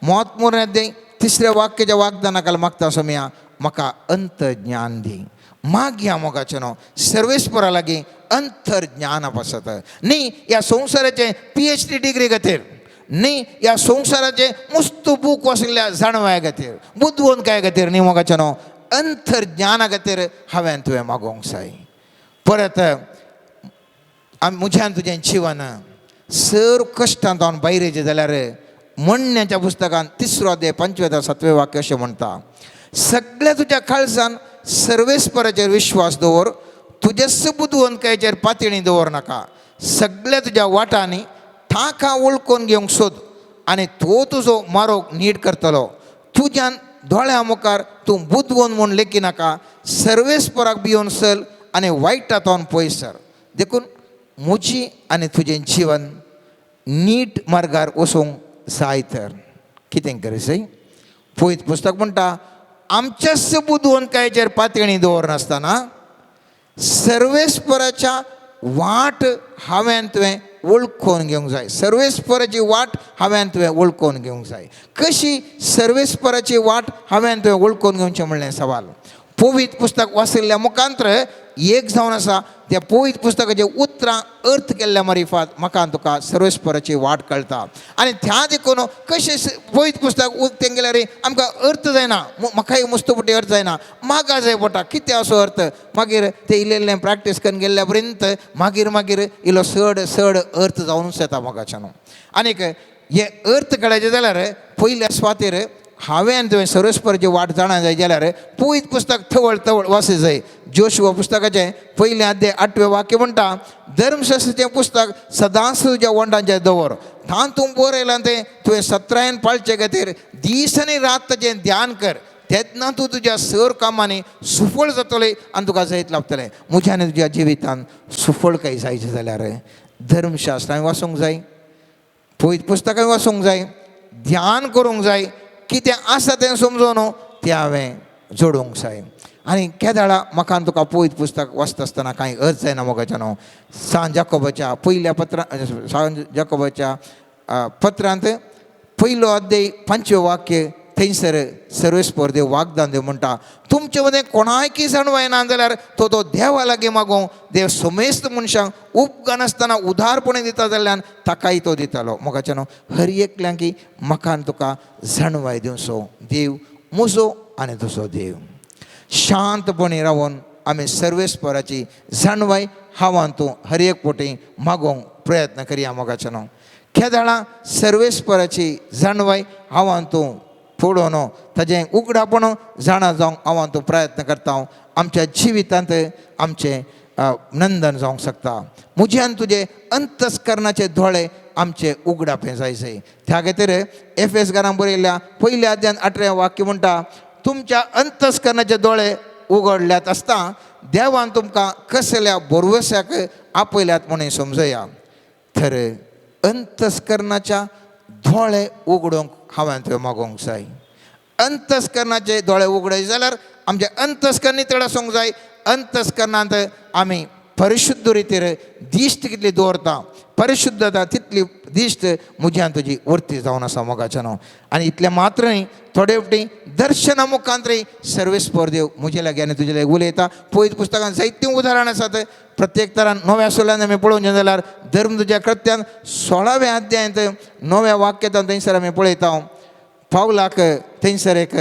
म्हत्वपुरांतलें तिसऱ्या वाक्याच्या वागदानाकाल मागता सोमया म्हाका अंतज्ञान दी. मागया मोगाचें न्हू सर्वेस्परा लागीं अंतर्ज्ञाना पासत न्ही ह्या संवसाराचें PhD degree खातीर न्ही, ह्या संवसाराचें मुस्त बूक वाचिल्ल्या जाणवाय खातीर, बुदवंतकाय खातीर न्ही मोगाचें न्हू, अंतर्ज्ञाना खातीर हांवें तुवें मागोवंक जाय. परत म्हज्यान तुजें जिवन सर कश्टांत हांव भायर येयचें जाल्यार म्हणण्याच्या पुस्तकान 3 अध्याय 5 ते 7 वाक्य अशें म्हणटा, सगळ्या तुज्या काळजान सर्वेस्पराचेर विश्वास दवर, तुजेच बुदवंतकायेचेर पातळी दवर नाका, सगळ्या तुज्या वाटांनी ताका वळखून घेवंक सोद आनी तो तुजो मारोग नीट करतलो. तुज्यान दोळ्या मुखार तूं बुदवंत म्हूण लेखी नाका, सर्वेस्पराक भियोवन चल आनी वायटा तोन पयस सर. देखून म्हजी आनी तुजें जिवन नीट मार्गार वचूंक जाय तर कितें करीत. पयत पुस्तक म्हणटा आमच्याच बुदवंतकायेचेर पातळी दवरनासतना सर्वेस्पराच्या वाट हांवें तुवें वळखून घेवंक जाय. सर्वेस्पराची वाट हांवें तुवें वळखून घेवंक जाय. कशी सर्वेस्पराची वाट हांवें तुवें वळखून घेवचें म्हणलें सवाल. पवित्र पुस्तक वाचिल्ल्या मुखांत्र एक जावन आसा त्या पवित्र पुस्तकाचे उतरां अर्थ केल्ल्या मारिफात म्हाका तुका सर्वेस्पराची वाट कळटा. आनी त्या देखून कशें पवित्र पुस्तक उक्तें केल्यार आमकां अर्थ जायना, म्हाकाय मुस्त पटी अर्थ जायना, मागा जाय पडटा कितें असो अर्थ. मागीर ते इल्लें इल्लें प्रॅक्टीस करून गेल्ल्या पर्यंत मागीर मागीर इल्लो चड चड अर्थ जावनूच येता मोगाच्यान. आनीक हे अर्थ काडपाचें जाल्यार पयल्या सुवातेर हांवें तुवें सर्वेस्पराची वाट जाणा जाय जाल्यार पवित्र पुस्तक थवळ थवळ वाचूंक जाय. जोशुआ पुस्तकाचें पयलें अध्याय 8वें वाक्य म्हणटा, धर्मशास्त्राचें पुस्तक सदांच तुज्या वंडांचेर दवर, तातूंत बरयलां तें तुवें सत्रायन पाळचे खातीर दीस आनी रात ताचें ध्यान कर, तेन्ना तूं तुज्या सर कामांनी सुफळ जातलें आनी तुका जैत लाभतलें. म्हज्या आनी तुज्या जिवितान सुफळ काय जायचें जाल्यार धर्मशास्त्र हांवें वाचूंक जाय, पवित्र पुस्तकां वाचूंक जाय, ध्यान करूंक जाय, कितें आसा तें समजून तें हांवें जोडूंक जाय. आनी केदाळा म्हाका तुका पवित्र पुस्तक वाचता आसतना कांय अर्थ जायना मोगाच्या न्हू. सांत जाकोबाच्या पयल्या पत्रा, सांत जाकोबाच्या पत्रांत पयलो अध्याय 5वें वाक्य थंयसर सर्वेस्पर देव वागदान देव म्हणटा, तुमचे मदें कोणायकी जाणवाय ना जाल्यार तो तो देवा लागीं मागूं, देव समेस्त मनशांक उपगानासतना उदारपणे दिता जाल्ल्यान ताकाय तो दितालो. मोगाच्या न्हू, हर एकल्यांकी म्हाका आनी तुका जाणवाय दिवचो देव म्हजो आनी तुजो देव. शांतपणी रावन आमी सर्वेस्पराची जाणवाय हांव तूं हर एक पोटी मागोवंक प्रयत्न करया. मोगाच्या न्हू, केदाळा सर्वेस्पराची जाणवाय हांव तूं पळोवन ताजें उगडापण जाणा जावंक हांव तूं प्रयत्न करता, आमच्या जिवितांत आमचें नंदन जावंक शकता. म्हजें आनी तुजें अंतस्करणाचे दोळे आमचे उगडापें जाय जाय. त्या खातीर एफ एस घरान बरयल्ल्या पयल्या अध्यान 18वें वाक्य म्हणटा, तुमच्या अंतस्करणाचे दोळे उगडल्यात आसता देवान तुमकां कसल्या भरवश्याक आपयल्यात म्हणून समजया. तर अंतस्करणाच्या दोळे उगडूंक हांवें तुवें मागोवंक जाय. अंतस्करणाचे दोळे उगडे जाल्यार आमचे अंतस्करण नितळ आसूंक जाय. अंतस्करणांत आमी परिशुद्ध रितीर दिश्ट कितली दवरता, परिशुद्धता तितली दिश्ट म्हज्यान तुजी वर्ती जावन आसा मोगाच्या न्हू. आनी इतलें मात्र न्ही, थोडे फावटी दर्शना मुखांतरी सर्वेस्पर देव म्हजे लागीं आनी तुजे लागीं उलयता. पवित्र पुस्तकान जायतीं उदाहरणां आसात. प्रत्येक तरान नव्या सोल्यान आमी पळोवचें जाल्यार धर्म तुज्या कृत्यान 16व्या अध्यायांत 9व्या वाक्यांत थंयसर आमी पळयता, पावलाक थंयसर एक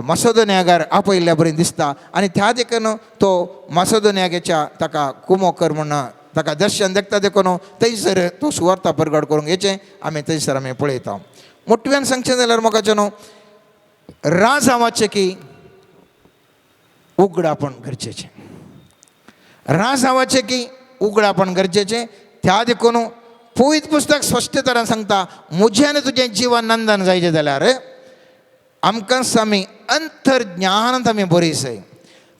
मासोदोनियागार आपयल्ल्या बरें दिसता. आनी त्या देखून तो मासोदोनियागेच्या ताका कुमो कर म्हूण ताका दर्शन देखता, देखून थंयसर तो सुवार्ता परगट करूंक येचें आमी थंयसर आमी पळयता. मोटव्यान सांगचें जाल्यार मोगाचें न्हू, राजावाचें की उगडापण गरजेचें, राजावाचें की उगडापण गरजेचें. त्या देखून पवित्र पुस्तक स्पश्ट तरान सांगता, म्हजें आनी तुजें जिवन नंदन जायचें जाल्यार आमकां आमी अंतर्ज्ञानांत आमी बरी जाय.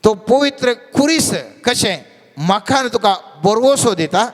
तो पवित्र खुरीस कशें म्हाका आनी तुका बरवसो दिता,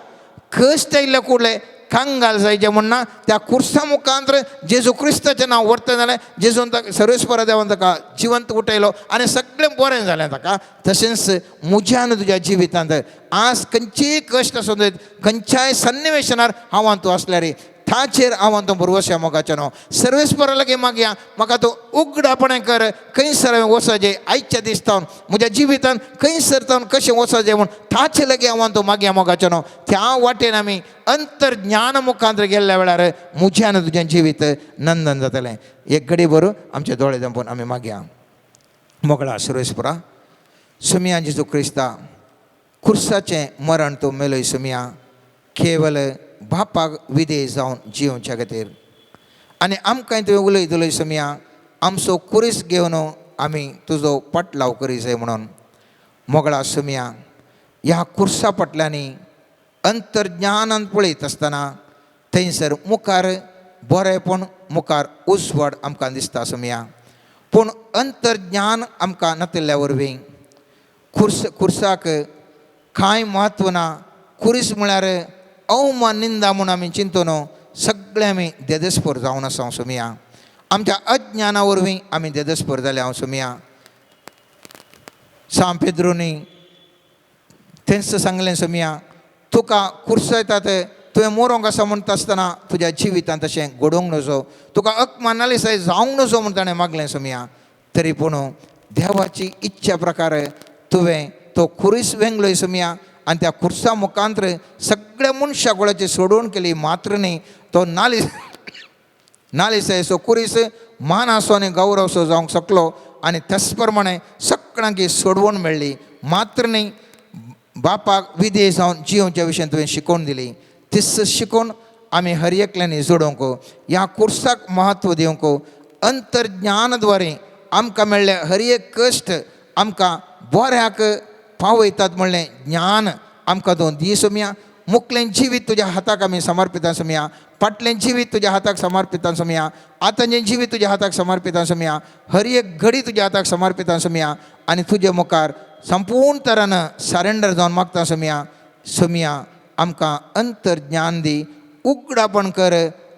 कश्ट आयिल्ले कुडले कंगाल जायचें म्हण ना. त्या खुर्सा मुखांत जेजू क्रिस्ताचें नांव व्हरता जाल्यार जेजून ताका सर्वेस्परा देवान ताका जिवंत उठयलो आनी सगळें बरें जालें ताका. तशेंच म्हज्या आनी तुज्या जिवितांत आज खंयचीय कश्ट आसूं दी, खंयच्याय सन्निवेशनार हांव तूं आसल्यार ताचेर हांव तूं भरवश्या मोगाचें न्हू. सर्वेस्परा लागीं मागया, म्हाका तूं उगडापणें कर, खंयसर हांवें वचपाचें आयच्या दिसता, म्हज्या जिवितान खंयसर तावन कशें वचपाचें म्हूण ताचे लागीं हांव तूं मागया मोगाचें न्हू. त्या वाटेन आमी अंतर्ज्ञान मुखांत गेल्ल्या वेळार म्हजें आनी तुजें जिवीत नंदन जातलें. एक घडी बरो आमचे दोळे धांपून आमी मागया. मोगळा सर्वेस्परा, सुमिया जेजू क्रिस्ता, खुर्साचें मरण तूं मेलय सुमिया, केवल बापाक विधेय जावन जियोवच्या खातीर. आनी आमकां तुवें उलयतलोय सुमिया, आमचो कुरीस घेवन आमी तुजो पाटलाव करी जाय म्हणून. मोगळा सुमिया, ह्या खुर्सा फाटल्यांनी अंतर्ज्ञानान पळयत आसतना थंयसर मुखार बरेंपण, मुखार उजवाड आमकां दिसता सुमिया. पूण अंतर्ज्ञान आमकां नातिल्ल्या वरवीं खुर्स खुर्साक कांय म्हत्व ना, खुरीस म्हळ्यार अवमान निंदा म्हूण आमी चिंतून सगळे आमी देदेस्पोर जावन आसा सुमिया. आमच्या अज्ञाना वरवीं आमी देदेस्पोर जाले हांव सुमिया. सांत पेद्रूनी थंयच सांगलें सुमिया, तुका खुर्सयतात तुवें मोरोंक आसा म्हणटा आसतना तुज्या जिवितांत तशें घडोवंक नजो, तुका अकमान नालिसाय जावंक नजो म्हूण ताणें मागलें सुमिया. तरी पूण देवाची इच्छा प्रकार तुवें तो खुरीस वेंगलोय सुमिया आनी त्या खुर्सा मुखांत सगळ्या मनशा गोळाची सोडवण केली. मात्र न्ही, तो नालिस नालिसायचो खुरीस मानासो आनी गौरवसो जावंक शकलो आनी त्याच प्रमाणे सगळ्यांक सोडवण मेळ्ळी. मात्र न्ही, बापाक विधेय जावन जियोवच्या विशयान तुवें शिकोवन दिली. तीच शिकोवन आमी हर एकल्यांनी जोडोवंक, ह्या कुर्साक म्हत्व दिवंक, अंतर्ज्ञानद्वारे आमकां मेळ्ळे हर एक कश्ट आमकां बऱ्याक पावयतात म्हणलें ज्ञान आमकां तूं दी सोमया. मुकलें जिवीत तुज्या हाताक आमी समर्पिता सोमया, फाटलें जिवीत तुज्या हाताक समर्पिता सोमया, आतांचें जिवीत तुज्या हाताक समर्पिता सोमया, हर एक घडी तुज्या हाताक समर्पिता सोमया आनी तुजे मुखार संपूर्ण तरान सरेंडर जावन मागता सोमया. सोमया, आमकां अंतर्ज्ञान दी, उगडापण कर.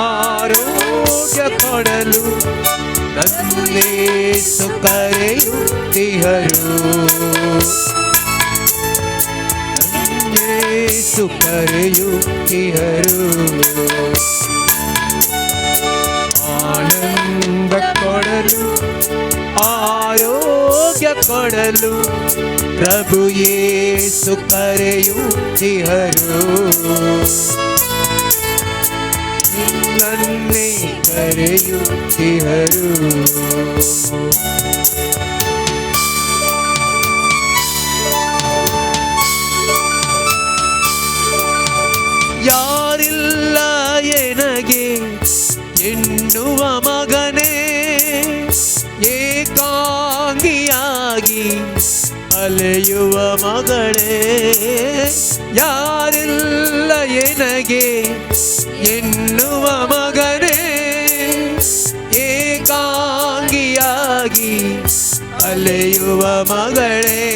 ಆರೋಗ್ಯ ಕೊಡಲು ನನ್ನೇಸು ಕರೆಯುತ್ತಿಹರು, ನನ್ನೇಸು ಕರೆಯುತ್ತಿಹರು. ಆನಂದ ಕೊಡಲು ಆರೋಗ್ಯ ಕೊಡಲು ಪ್ರಭು ಯೇಸು ಕರೆಯುತ್ತಿಹರು, ನಿನ್ನನ್ನೇ ಕರೆಯುತ್ತಿಹರು. ಯಾರಿಲ್ಲ ಎನಗೆ ಎನ್ನುವ ಮಗನೇ, ಏಕಾಂಗಿಯಾಗಿ ಅಲೆಯುವ ಮಗಳೇ, ಯಾರಿಲ್ಲ ಎನಗೆ ಎನ್ನುವ ಮಗನೇ, ಏಕಾಂಗಿಯಾಗಿ ಅಲೆಯುವ ಮಗಳೇ,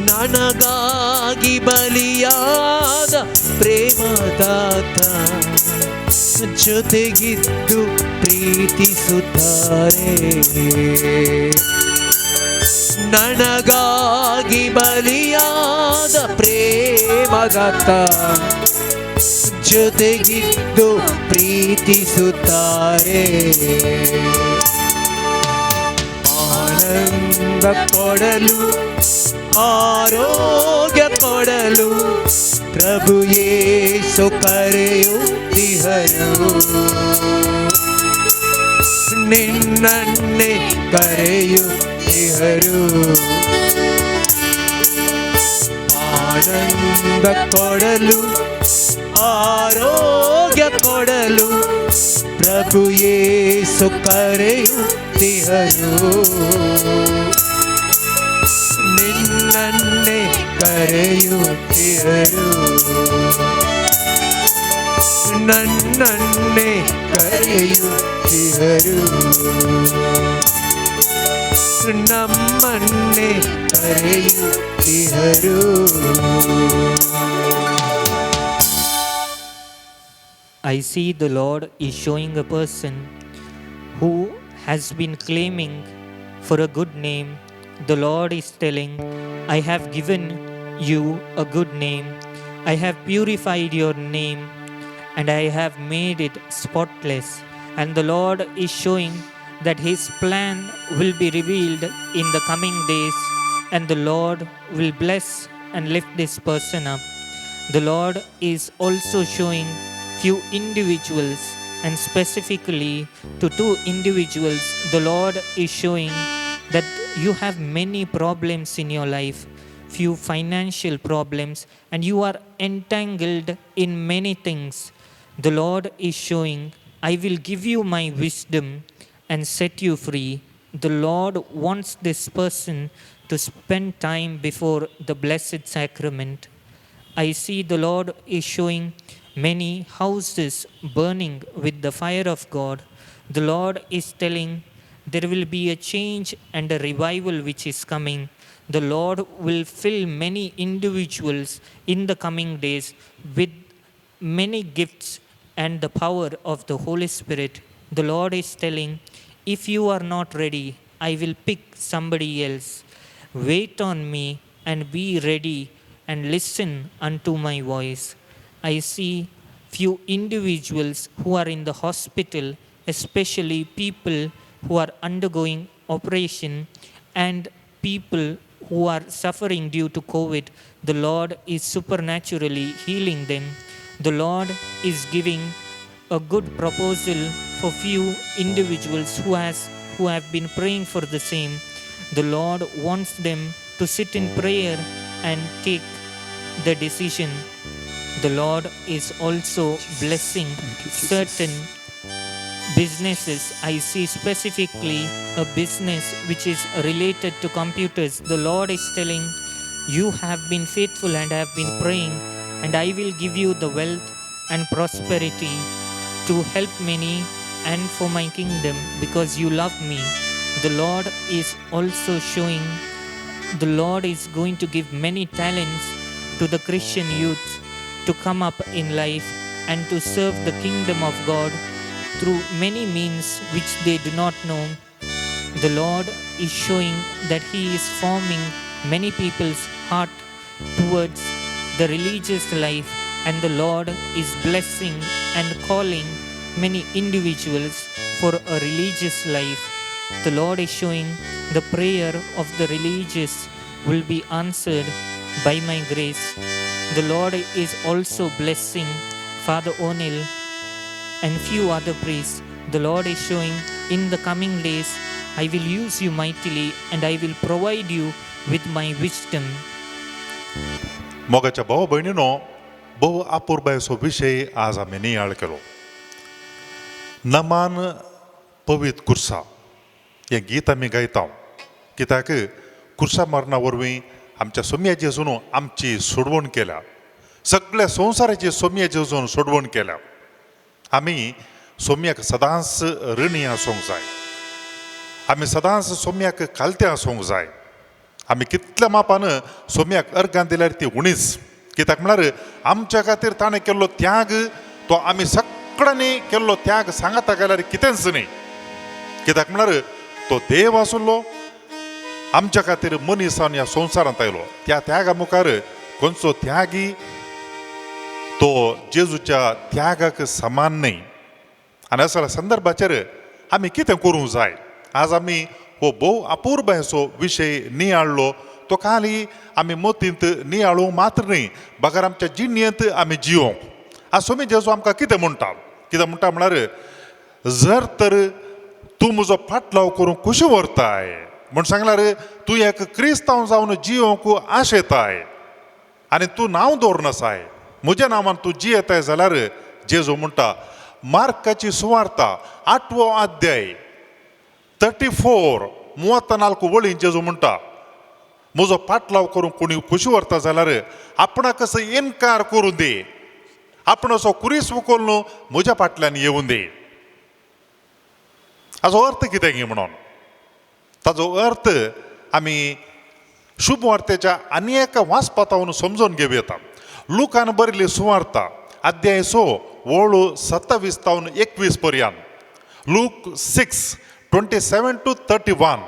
ನನಗಾಗಿ ಬಲಿಯಾದ ಪ್ರೇಮದಾತ ಜೊತೆಗಿದ್ದು ಪ್ರೀತಿಸುತ್ತಾರೆ, ನನಗಾಗಿ ಬಲಿಯಾದ ಪ್ರೇಮದಾತ ಜೊತೆಗಿದ್ದು ಪ್ರೀತಿಸುತ್ತಾರೆ. ಆನಂದ ಕೊಡಲು ಆರೋಗ್ಯ ಕೊಡಲು ಪ್ರಭು ಯೇಸು ಕರೆಯುತ್ತಿಹರು, ನಿನ್ನನ್ನೇ ಕರೆಯುತ್ತಿಹರು. ಆನಂದ ಕೊಡಲು ಆರೋಗ್ಯ ಕೊಡಲು ಪ್ರಭು ಯೇಸು ಕರೆಯುತ್ತಿಹರು, ನಿನ್ನನ್ನೇ ಕರೆಯುತ್ತಿಹರು, ನನ್ನನ್ನೇ ಕರೆಯುತ್ತಿಹರು, ನಮ್ಮನ್ನೇ ಕರೆಯುತ್ತಿಹರು. I see the Lord is showing a person who has been claiming for a good name. The Lord is telling, I have given you a good name. I have purified your name and I have made it spotless. And the Lord is showing that His plan will be revealed in the coming days, and the Lord will bless and lift this person up. The Lord is also showing few individuals, and specifically to two individuals, the Lord is showing that you have many problems in your life, few financial problems, and you are entangled in many things. The Lord is showing, I will give you my wisdom and set you free. The Lord wants this person to spend time before the Blessed Sacrament. I see the Lord is showing many houses burning with the fire of God. The Lord is telling there will be a change and a revival which is coming. The Lord will fill many individuals in the coming days with many gifts and the power of the Holy Spirit. The Lord is telling, if you are not ready, I will pick somebody else. Wait on me and be ready and listen unto my voice. I see few individuals who are in the hospital, especially people who are undergoing operation and people who are suffering due to COVID. The Lord is supernaturally healing them. The Lord is giving a good proposal for few individuals who have been praying for the same. The Lord wants them to sit in prayer and take the decision. The Lord is also blessing certain businesses. I see specifically a business which is related to computers. The Lord is telling, you have been faithful and have been praying, and I will give you the wealth and prosperity to help many and for my kingdom, because you love me. The Lord is also showing, the Lord is going to give many talents to the Christian youth to come up in life and to serve the kingdom of God through many means which they do not know. The Lord is showing that He is forming many people's heart towards the religious life, and the Lord is blessing and calling many individuals for a religious life. The Lord is showing the prayer of the religious will be answered by my grace. The Lord is also blessing Father Onil and few other priests. The Lord is showing in the coming days, I will use you mightily and I will provide you with my wisdom. मोगाच्या भाव भयणीनो, भोव अपुरबायेचो विशय आज आमी नियाळ केलो. नमान पवित्र कुर्सा हें गीत आमी गायता, कित्याक कुर्सा मरणा वरवीं आमच्या सोम्या जेजून आमची सोडवण केल्या, सगळ्या संवसाराची सोम्या जेजून सोडवण केल्या. आमी सोम्याक सदांच ऋणी आसूंक जाय, आमी सदांच सोम्याक खालते आसूंक जाय. आमी कितल्या मापान सोम्याक अर्गां दिल्यार ती उणीच, कित्याक म्हळ्यार आमच्या खातीर ताणें केल्लो त्याग तो आमी सगळ्यांनी केल्लो त्याग सांगता गेल्यार कितेंच न्ही. कित्याक म्हळ्यार तो देव आसलो, आमच्या खातीर मनीस जावन ह्या संवसारांत आयलो. त्या त्यागा मुखार खंयचो त्यागी तो जेजूच्या त्यागाक समान न्ही. आनी असल्या संदर्भाचेर आमी कितें करूंक जाय, आज आमी हो भोव अपुरबायेचो विशय नियाळ्ळो. तो खाली आमी मतींत नियाळूंक मात्र न्ही, बगर आमच्या जिणेंत आमी जियोंक. आज सोमी जेजू आमकां कितें म्हणटा, कितें म्हणटा म्हळ्यार, जर तर तूं म्हजो फाटलाव करूंक खुशी व्हरताय म्हूण सांगल्यार तूं एक क्रिस्तांव जावन जियोंक आशेताय आनी तूं नांव दवरनासाय, म्हज्या नांवान तूं जियेताय जाल्यार, जेजू म्हणटा मार्काची सुवार्ता 8वो अध्याय 34 34 वळीन जेजू म्हणटा, म्हजो पाटलाव करूंक कोणी खुशी व्हरता जाल्यार आपणाक कसो इनकार करूं दी, आपण असो कुरीस उखल न्हू म्हज्या फाटल्यान येवूं दी. हाजो अर्थ कितें गी म्हणून, ताजो अर्थ आमी शुभ वार्तेच्या आनी एका वाचपातावन समजून घेवं येता. लुकान बरयल्ली सुवार्ता अध्याय 6 वळू 27 तावन 21 पर्यंत, लूक 6 27 to 31.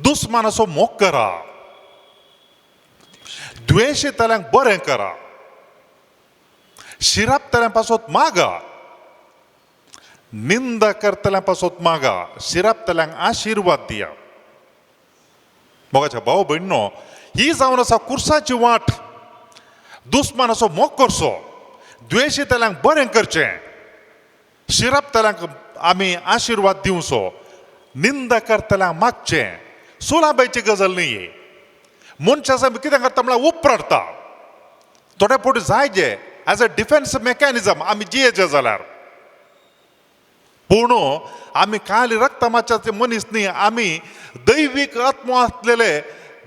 दुस्मानाचो मोग करा, द्वेशेतल्यांक बरें करा, शिरापतल्यां पासत मागा, निंदा करतल्यां पासत मागा, शिरापतल्यांक आशिर्वाद दिया. मोगाच्या भाव भयणीनो, ही जावन आसा कुर्साची वाट. दुस्मानाचो मोग करचो, द्वेशेतल्यांक बरें करचें, शिरापतल्यांक आमी आशिर्वाद दिवचो, निंदा करतल्यांक मागचें. सुलाबायची गजाल न्ही. मनशां आमी कितें करता म्हळ्यार उपराडटा, थोडे फावटी जाय जे एज अ डिफेन्स मेकॅनिजम आमी जियेचे जाल्यार. पूण आमी खाली रक्तमाच्याचे मनीस न्ही, आमी दैवीक आत्मो आसलेले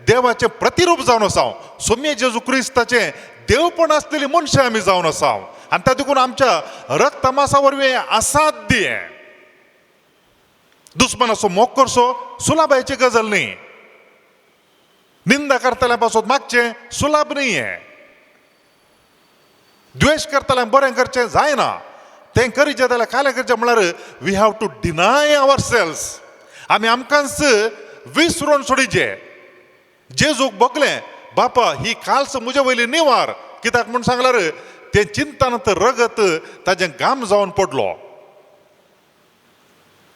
देवाचें प्रतिरूप जावन आसा. सोम्ये जेजू क्रिस्ताचें देवपण आसलेली मनशां आमी जावन आसा. आनी त्या देखून आमच्या रक्तमासा वरवीं असाध्य दुस्मानाचो मोग करचो सुलाबायची गजाल न्ही, निंदा करतल्या पासून मागचें सुलाभ न्ही, हें द्वेश करतल्यांक बरें करचें जायना. तें करीचें जाल्यार कालें करचें म्हळ्यार we have to deny ourselves. आमी आमकांच विसरून सोडीचे. जेजूक भोगलें बापा ही काल्स म्हजे वयली निवार, कित्याक म्हूण सांगल्यार तें चिंतनात रगत ताजें घाम जावन पडलो.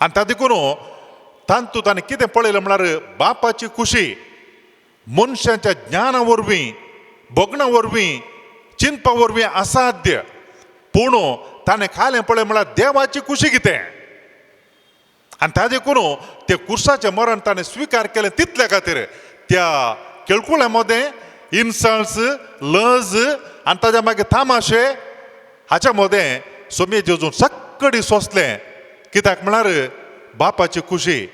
आनी त्या देखून तातूंत ताणें कितें पळयलें म्हळ्यार बापाची खुशी मनशाच्या ज्ञाना वरवीं, भोगणा वरवीं, चिंतपा वरवीं असाध्य. पूण ताणें खालें पळय म्हळ्यार देवाची खुशी कितें. आनी त्या देखून ते कुर्साचें मरण ताणें स्विकार केलें. तितल्या खातीर त्या केळकुळ्या मदें इन्सल्ट्स, लज आनी ताज्या मागीर तामाशे हाच्या मदें सोमये जेजून सक्कडी सोंसलें. कित्याक म्हळ्यार बापाची खुशी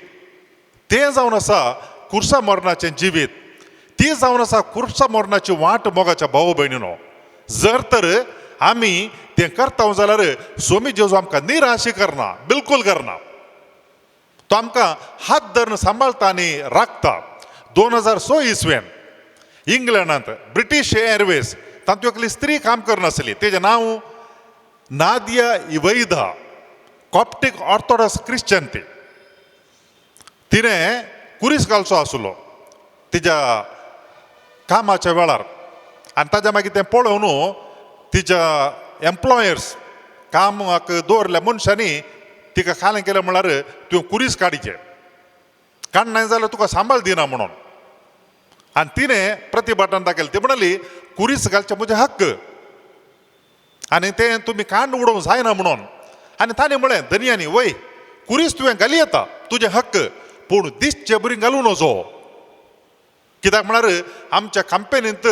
तें जावन आसा कुर्सा मरणाचें जिवीत, ती जावन आसा कुर्सा मरणाची वाट. मोगाच्या भाव भयणीनो, जर तर आमी तें करता जाल्यार सोमी जेजू आमकां निराशी करना, बिलकूल करना. तो आमकां हात धरून सांबाळटा आनी राखता. 2006 इसवेन इंग्लंडांत ब्रिटीश एअरवेज तातूंत एकली स्त्री काम करनासली, तेजें नांव Nadia Eweida, Coptic Orthodox Christian. ती तिणें कुरीस घालचो आसलो तिज्या कामाच्या वेळार आनी ताज्या मागीर तें पळोवन तिच्या एम्प्लॉयर्स कामाक दवरल्या मनशांनी तिका खालें केलें म्हळ्यार तुवें कुरीस काडचें, काडनाय जाल्यार तुका सांबाळ दिना म्हणून. आनी तिणें प्रतिभाटान दाखयलें, ती म्हणाली कुरीस घालचें म्हजें हक्क आनी तें तुमी कांड उडोवंक जायना म्हणून. आनी ताणें म्हळें धनयांनी, वय कुरीस तुवें घाली येता तुजें हक्क, पूण दिसचे बरी घालूं नजो, कित्याक म्हळ्यार आमच्या कंपनींत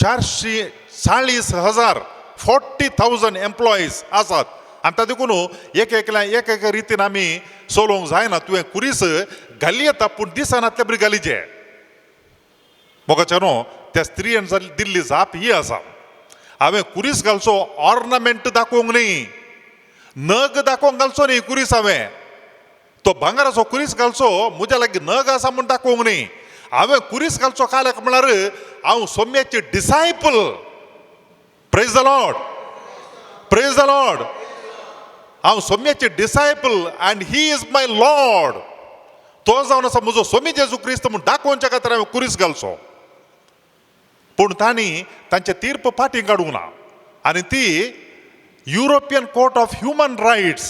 440,000 40,000 एम्प्लॉईज आसात आनी ता देखून एक एकल्या एक एक रितीन आमी चलोवंक जायना, तुवें कुरीस घाली येता पूण दिसनातले बरी घालीचे. मोगाच्या न्हू त्या स्त्रियेन दिल्ली जाप ही आसा, हांवें कुरीस घालचो ऑर्नामेंट दाखोवंक न्ही, नग दाखोवंक घालचो न्ही कुरीस, हांवें तो भांगराचो कुरीस घालचो म्हज्या लागीं नग आसा म्हूण दाखोवंक न्ही, हांवें कुरीस घालचो काल्याक म्हळ्यार हांव सोम्याचे disciple. Praise the Lord, praise the Lord. हांव सोम्याचे disciple and he is my Lord. तो जावन आसा म्हजो सोमी जेजू क्रिस्त म्हूण दाखोवच्या खातीर हांवें कुरीस घालचो. पूण तांणी तांचे तीर्प फाटीं काडूंक ना आनी ती European Court of Human Rights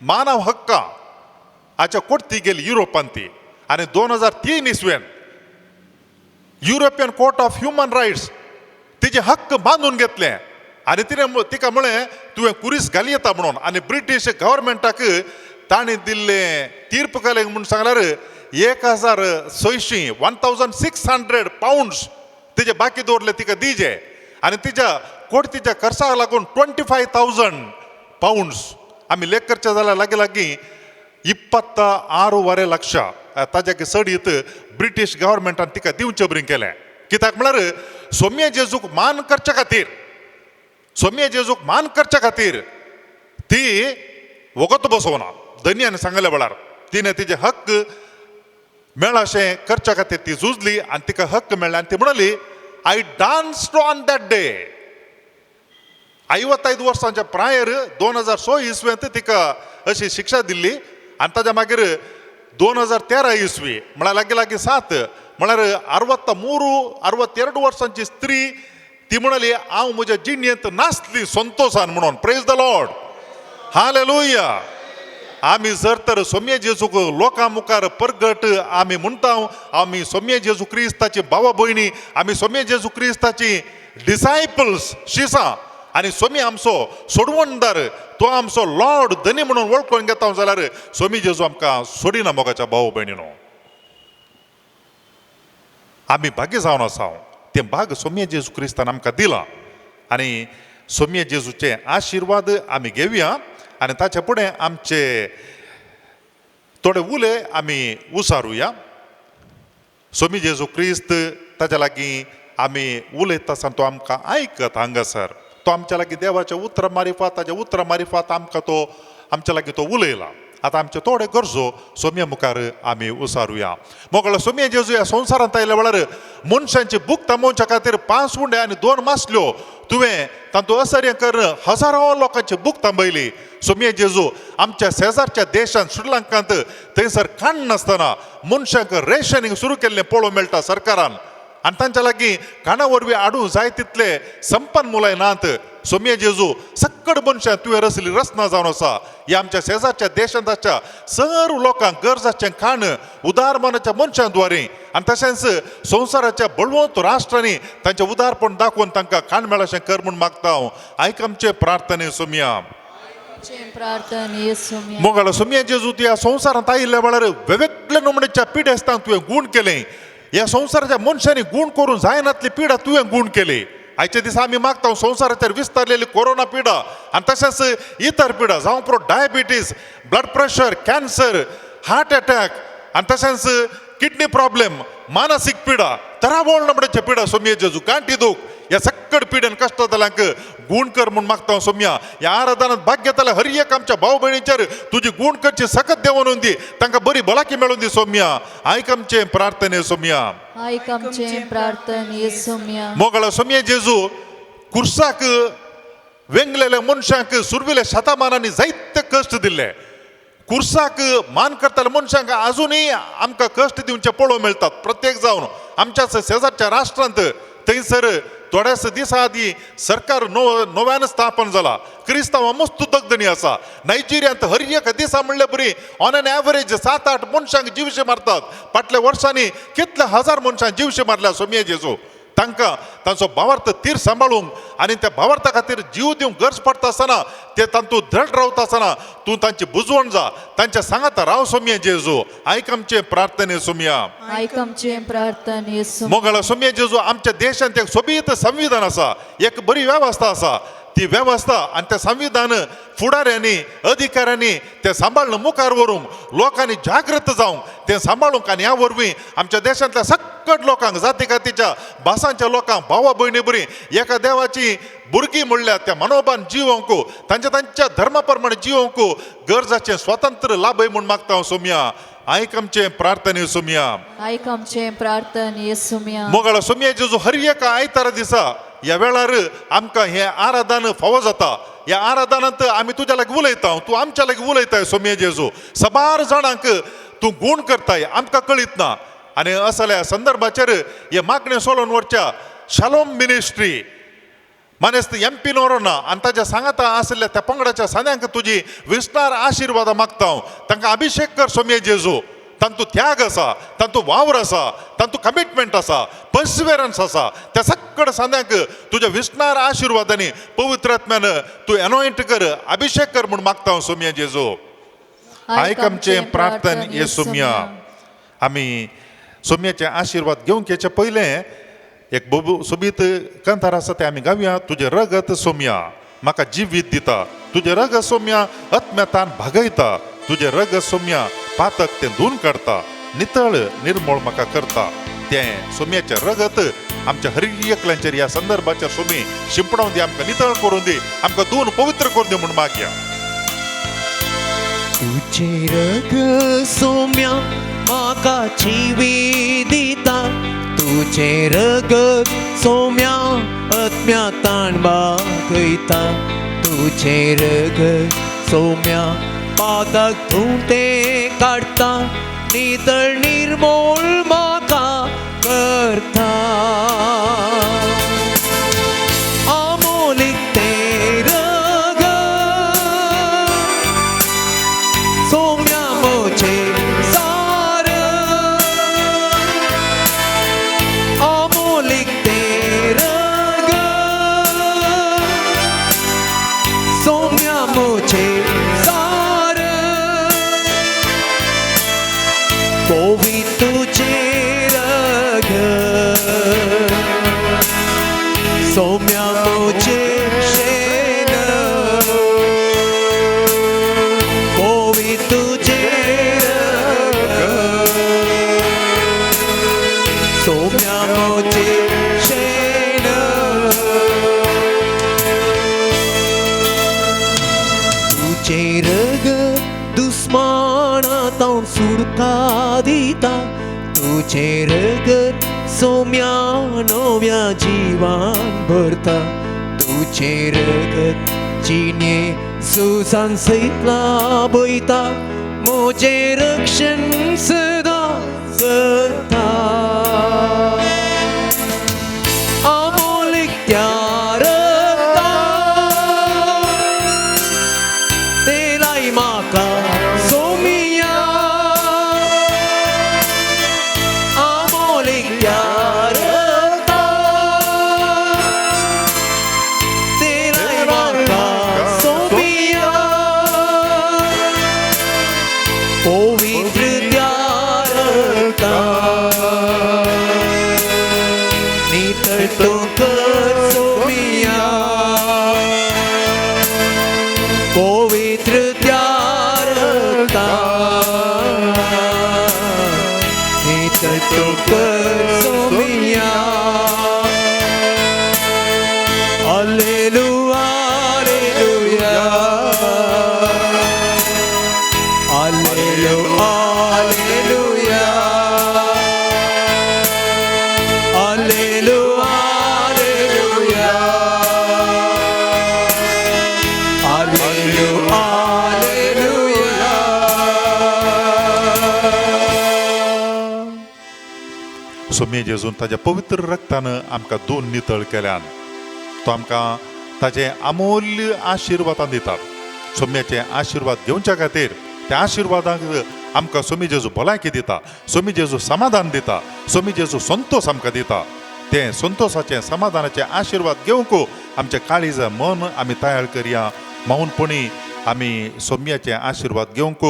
मानव हक्का हाच्या कोर्ती गेली युरोपान ती. आनी 2003 इसवेन European Court of Human Rights तिजे हक्क बांदून घेतले आनी तिणें तिका म्हळें तुवें कुरीस घाली येता म्हणून. आनी ब्रिटीश गव्हर्मेंटाक ताणें दिल्ले तीर्प केलें म्हूण सांगल्यार 1600 1600 पावंड्स तिजे बाकी दवरले तिका दिजे आनी तिच्या कोर्तीच्या खर्चाक लागून 25,000 पावंड्स आमी लेख करचे जाल्यार लागीं लागीं 26.5 लक्ष ताज्या चड ब्रिटीश गव्हर्मेंटान तिका दिवचे बरी केलें. कित्याक म्हळ्यार सोम्या जेजूक मान करच्या खातीर, सोम्या जेजूक मान करच्या खातीर ती वगत बसोवना. धनयान सांगले वेळार तिणें तिजे हक्क मेळाशें करच्या खातीर ती झुजली आनी तिका हक्क मेळ्ळे आनी ती म्हणाली I danced on that day. 55 वर्सांच्या प्रायर 2006 इसवेंत तिका अशी शिक्षा दिल्ली आनी ताज्या मागीर 2013 इसवी म्हळ्यार लागीं लागीं 7 म्हळ्यार 63 62 वर्सांची स्त्री ती म्हणाली हांव म्हज्या जिणेंत नाचली संतोशान म्हणून. Praise the Lord, hallelujah. आमी जर तर सोम्या जेजूक लोकां मुखार परगट आमी म्हणटा, आमी सोम्या जेजू क्रिस्ताची भावा भयणी, आमी सोम्या जेजू क्रिस्ताची डिसायपल्स शिसां आनी सोमी आमचो सोडवणदार, तो आमचो लॉर्ड धनी म्हणून वळखून घेता जाल्यार सोमी जेजू आमकां सोडिना. मोगाच्या भाव भयणीनो, आमी भाग्य जावन आसा, तें भाग सोम्या जेजू क्रिस्तान आमकां दिलां आनी सोम्या जेजूचे आशिर्वाद आमी घेवया आनी ताच्या फुडें आमचे थोडे उले आमी उसारुया. सोमी जेजू क्रिस्त ताच्या लागीं आमी उलयता आसतना तो आमकां आयकत हांगासर, तो आमच्या लागीं देवाच्या उतरां मारिफात, ताच्या उतरां मारिफात आमकां तो आमच्या लागीं तो उलयला. आतां आमचे थोडे गरजो सोम्या मुखार आमी उसारुया. मोगळो सोम्या जेजू ह्या संवसारांत आयल्या वेळार मनशांची भूक थांबोवच्या खातीर 5 उंडे आनी 2 मासल्यो तुवें तातूंत असर्य कर हजारो लोकांची भूक थांबयली. सोम्या जेजू आमच्या शेजारच्या देशांत श्रीलंकांत थंयसर खाण नासतना मनशांक रेशनिंग सुरू केल्लें पळोवंक मेळटा सरकारान आनी तांच्या लागीं खाणा वरवीं हाडूंक जाय तितले संपन्न मुलाय नात. सोम्या जेजू सक्कड मनशां तुवें रचली रचना जावन आसा. ह्या आमच्या शेजारच्या देशांतच्या सर्व लोकांक गरजाचें खाण उदार मनाच्या मनशां द्वारे आनी तशेंच संवसाराच्या बळवंत राष्ट्रांनी तांचें उदारपण दाखोवन तांकां खाण मेळाशें कर म्हूण मागता हांव. आयक आमचे प्रार्थने सोम्या. मोगाळ सोम्या जेजू, ह्या संवसारांत आयिल्ल्या वेळार वेगवेगळ्या नमुन्याच्या पिडेस्तांक तुवें गूण केलें. ह्या संवसाराच्या मनशांनी गूण करून जायनातली पिडा तुवें गूण केली. आयच्या दिसा आमी मागता संवसाराचेर विस्तारलेली कोरोना पिडा आनी तशेंच इतर पिडा जावं पुरो diabetes, blood pressure, cancer, heart attack आनी तशेंच किडनी प्रॉब्लेम, मानसीक पिडा, तरावळ नमड्याच्या पिडा सोम्या जेजू, गांठी दूख, ह्या सक्कड पिडेन कश्ट जाल्यांक गूण कर म्हूण मागता सोम्या. ह्या आराधनांत भाग घेतल्या हर एक आमच्या भाव भयणीचेर तुजी गूण करची सकत देवून दी, तांकां बरी भलायकी मेळून दी सोम्या. आयक आमचे प्रार्थने सोम्या. आयक आमचे प्रार्थने सोम्या. मोगळा सोम्या जेजू, कुर्साक वेंगलेल्या मनशांक सुरवेल्या शतमानांनी जायते कश्ट दिल्ले. कुर्साक मान करतल्या मनशांक आजुनूय आमकां कश्ट दिवचे पळोवंक मेळटात. प्रत्येक जावन आमच्या शेजारच्या राष्ट्रांत थंयसर थोड्याच दिसां आदीं सरकार नव्यान स्थापन जाला. क्रिस्तांवां मस्त दगदणी आसा. नायजेरियांत हर एक दिसा म्हणले बरी ऑन एन एवरेज 7-8 मनशांक जिवशे मारतात. फाटल्या वर्सांनी कितले हजार मनशांक जिवशे मारल्या सोमये जेजू. तांकां तांचो भावार्थ तीर सांबाळूंक आनी त्या भावार्था खातीर जीव दिवंक गरज पडटा आसतना ते तातूंत दृढ रावता आसतना तूं तांची बुजवण जा, तांच्या सांगाता राव सोमये जेजू. आयक आमचे प्रार्थने सोमया, आयक आमचे प्रार्थने सोमया. मोगाळ सोमये जेजू, आमच्या देशांत एक सोबीत संविधान आसा, एक बरी वेवस्था आसा. ती वेवस्था आनी तें संविधान फुडाऱ्यांनी अधिकाऱ्यांनी तें सांबाळून मुखार व्हरूंक, लोकांनी जागृत जावंक तें सांबाळूंक आनी ह्या वरवीं आमच्या देशांतल्या सकट लोकांक, जाती कातीच्या भासांच्या लोकांक, भावा भयणी बरी एका देवाची भुरगीं म्हणल्यार त्या मनोबान जिवोवंक, तांच्या तांच्या धर्मा प्रमाणे जिवोवंक गरजाचें स्वातंत्र्य लाभय म्हूण मागता हांव सोमया. आयक आमचें प्रार्थने सोमया, आयक आमचें प्रार्थने सोमया. मोगाळ सोमया जेजू, हर एका आयतारा दिसा ह्या वेळार आमकां हें आराधन फावो जाता. ह्या आराधनांत आमी तुज्या लागीं उलयता, तूं आमच्या लागीं उलयताय सोमये जेजू. साबार जाणांक तूं गूण करताय, आमकां कळीत ना. आनी असल्या संदर्भाचेर हे मागणें सोलोवन व्हरच्या शालोम मिनिस्ट्री मानेस्त एम पी नोरोना आनी ताच्या सांगाता आशिल्ल्या त्या पंगडाच्या सांद्यांक तुजी विस्तार आशिर्वादां मागता हांव. तांकां अभिशेक कर सोमये जेजू. तांतू त्याग आसा, तांतू वावर आसा, तांतू कमिटमेंट आसा, पर्सिवेरन्स आसा. त्या सकड सांद्यांक तुज्या विस्तार आशिर्वादांनी पवित्र आत्म्यान तूं एनॉयंट कर, अभिशेक कर म्हूण मागता हांव सोमये जेजू. आयक आमचें प्रार्थन ये सोमया. आमी सोमयाचे आशिर्वाद घेवंक येचे पयलें एक बोबू सोबीत कांतार आसा तें आमी गावया. तुजें रगत सोमया म्हाका जिवीत दिता, तुजें रगत सोमया आत्म्यातान भागयता, तुजें रगत सोमया पातक तें धुवन काडटा, नितळ निर्मळ म्हाका करता. तें सोमयाचें रगत आमच्या हर एकल्यांचेर ह्या संदर्भाचेर सोमी शिंपडावन दी, आमकां नितळ करून दी, आमकां धुवन पवित्र करून दी म्हूण मागया. तुजें रगत सोम्या म्हाका जिवीत दिता, तुजें रगत सोम्या आत्म्यातान भागयता, तुजें रगत सोम्या पातक धुवन तें काडटा, नितळ निर्मोळ म्हाका करता. आमोलीक तें रगत सोम्या म्हजें सार, आमोलीक तें रगत सोम्या म्हजें सार, कोवी तुजें रगत सोम्या म्हजें शेण, कोवी तुजें रगत सोम्या म्हजें शेण. तुजें रगत दुस्माना तावन सुडका दिता, तुजें रगत सोम्या नव्या जिवान भरता, तुजें रगत जिणे सुसान सयत लाभयता, म्हजें रक्षण सदां करता. आमोलीक त्या रगतान तें लाय म्हाका सोमिया, आमोलीक त्या रगतान तें लाय म्हाका सोमिया, पवित्र त्या रगतान नितळ तूं कर सोमिया, पवित्र त्या रगतान नितळ तूं कर सोमिया. Hallelujah, hallelujah, hallelujah, hallelujah, hallelujah, hallelujah, Saumya जेजून ताज्या पवित्र रक्तान आमकां दोन नितळ केल्यान तो आमकां ताजे अमूल्य आशिर्वादां दिता. सोम्याचे आशिर्वाद घेवच्या खातीर त्या आशिर्वादांक आमकां सोमी जेजू भलायकी दिता, सोमी जेजू समाधान दिता, सोमी जेजू संतोष आमकां दिता. तें संतोषाचें समाधानाचें आशिर्वाद घेवंक आमचें काळीज मन आमी तयार करया. मौनपणी आमी सोम्याचे आशिर्वाद घेवंक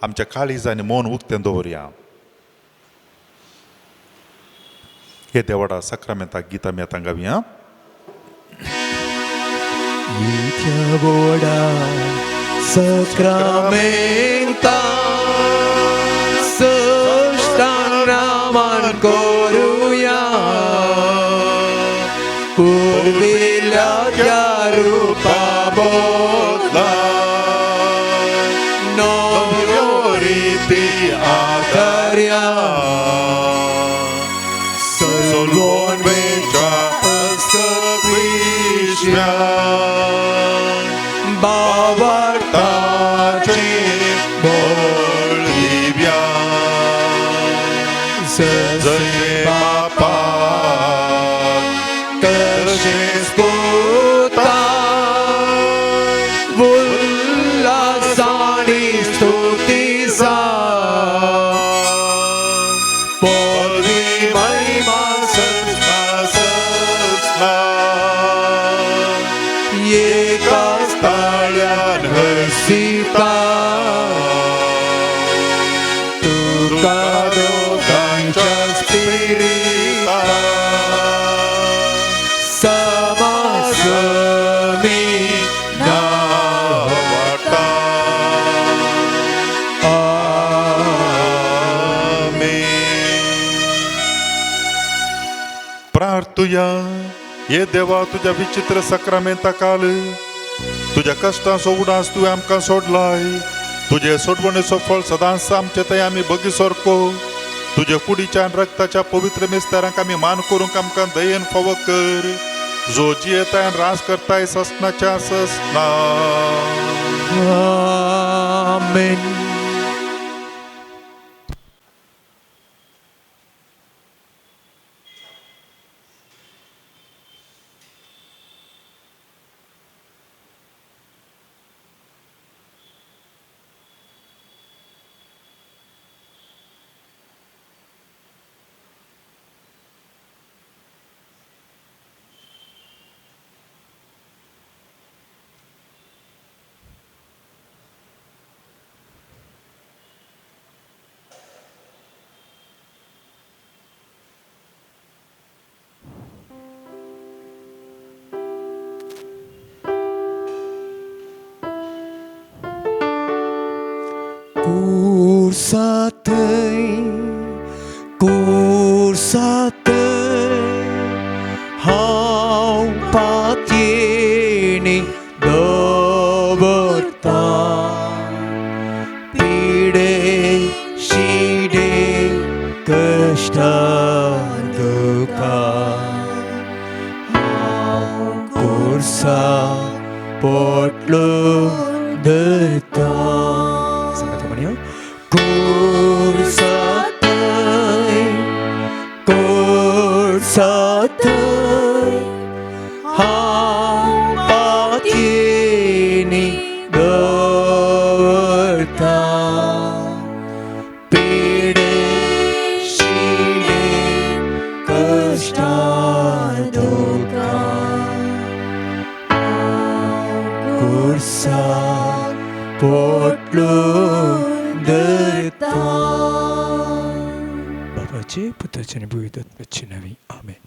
आमच्या काळीज आनी मन उक्तें दवरया. हे देवाडा साक्रामेंताक गीत आमी आतां गावया. येत्या sacramenta सष्टांगनामान करूया पुर्विल्ल्या त्या रुपा बदला नव्यो रिती आदर्या सलोन वेच्या विश्व्या बावटाचे बळदिव्या जशें बापा तशेंच पुता उल्हासानी स्तुती जा पदवी महिमा सस्ना सस्ना एकाच ताळ्यान हसिता तुका दोगांच्या स्पिरिता समासमी नावटा. आमेन. प्रार्थुया. हे देवा तुज्या विचित्र साक्रामेंता काल तुज्या कश्टांचो उडास तुवें आमकां सोडलाय. तुजे सोडवणेचो फळ सदांच आमचे थंय आमी बगी सारको तुजे कुडीच्या आनी रक्ताच्या पवित्र मिस्तारांक आमी मान करूंक आमकां दयेन फावो कर, जो जियेताय आनी राज करताय ससनाच्या ससना. आमेन. Cursate, हांव पातयेणी दवरता पिडे शिडे कश्टा दुखा हांव कुर्सा पोटलो धरता. सांगात म्हणया. कुर्सातय हांव पातयेणी दवरता पिडे शिडे कश्टा दुखा कुर्सा पोटलो धरता. बाबाचे पुताचे आनी पवित्र आत्म्याचे नांवी आमेन.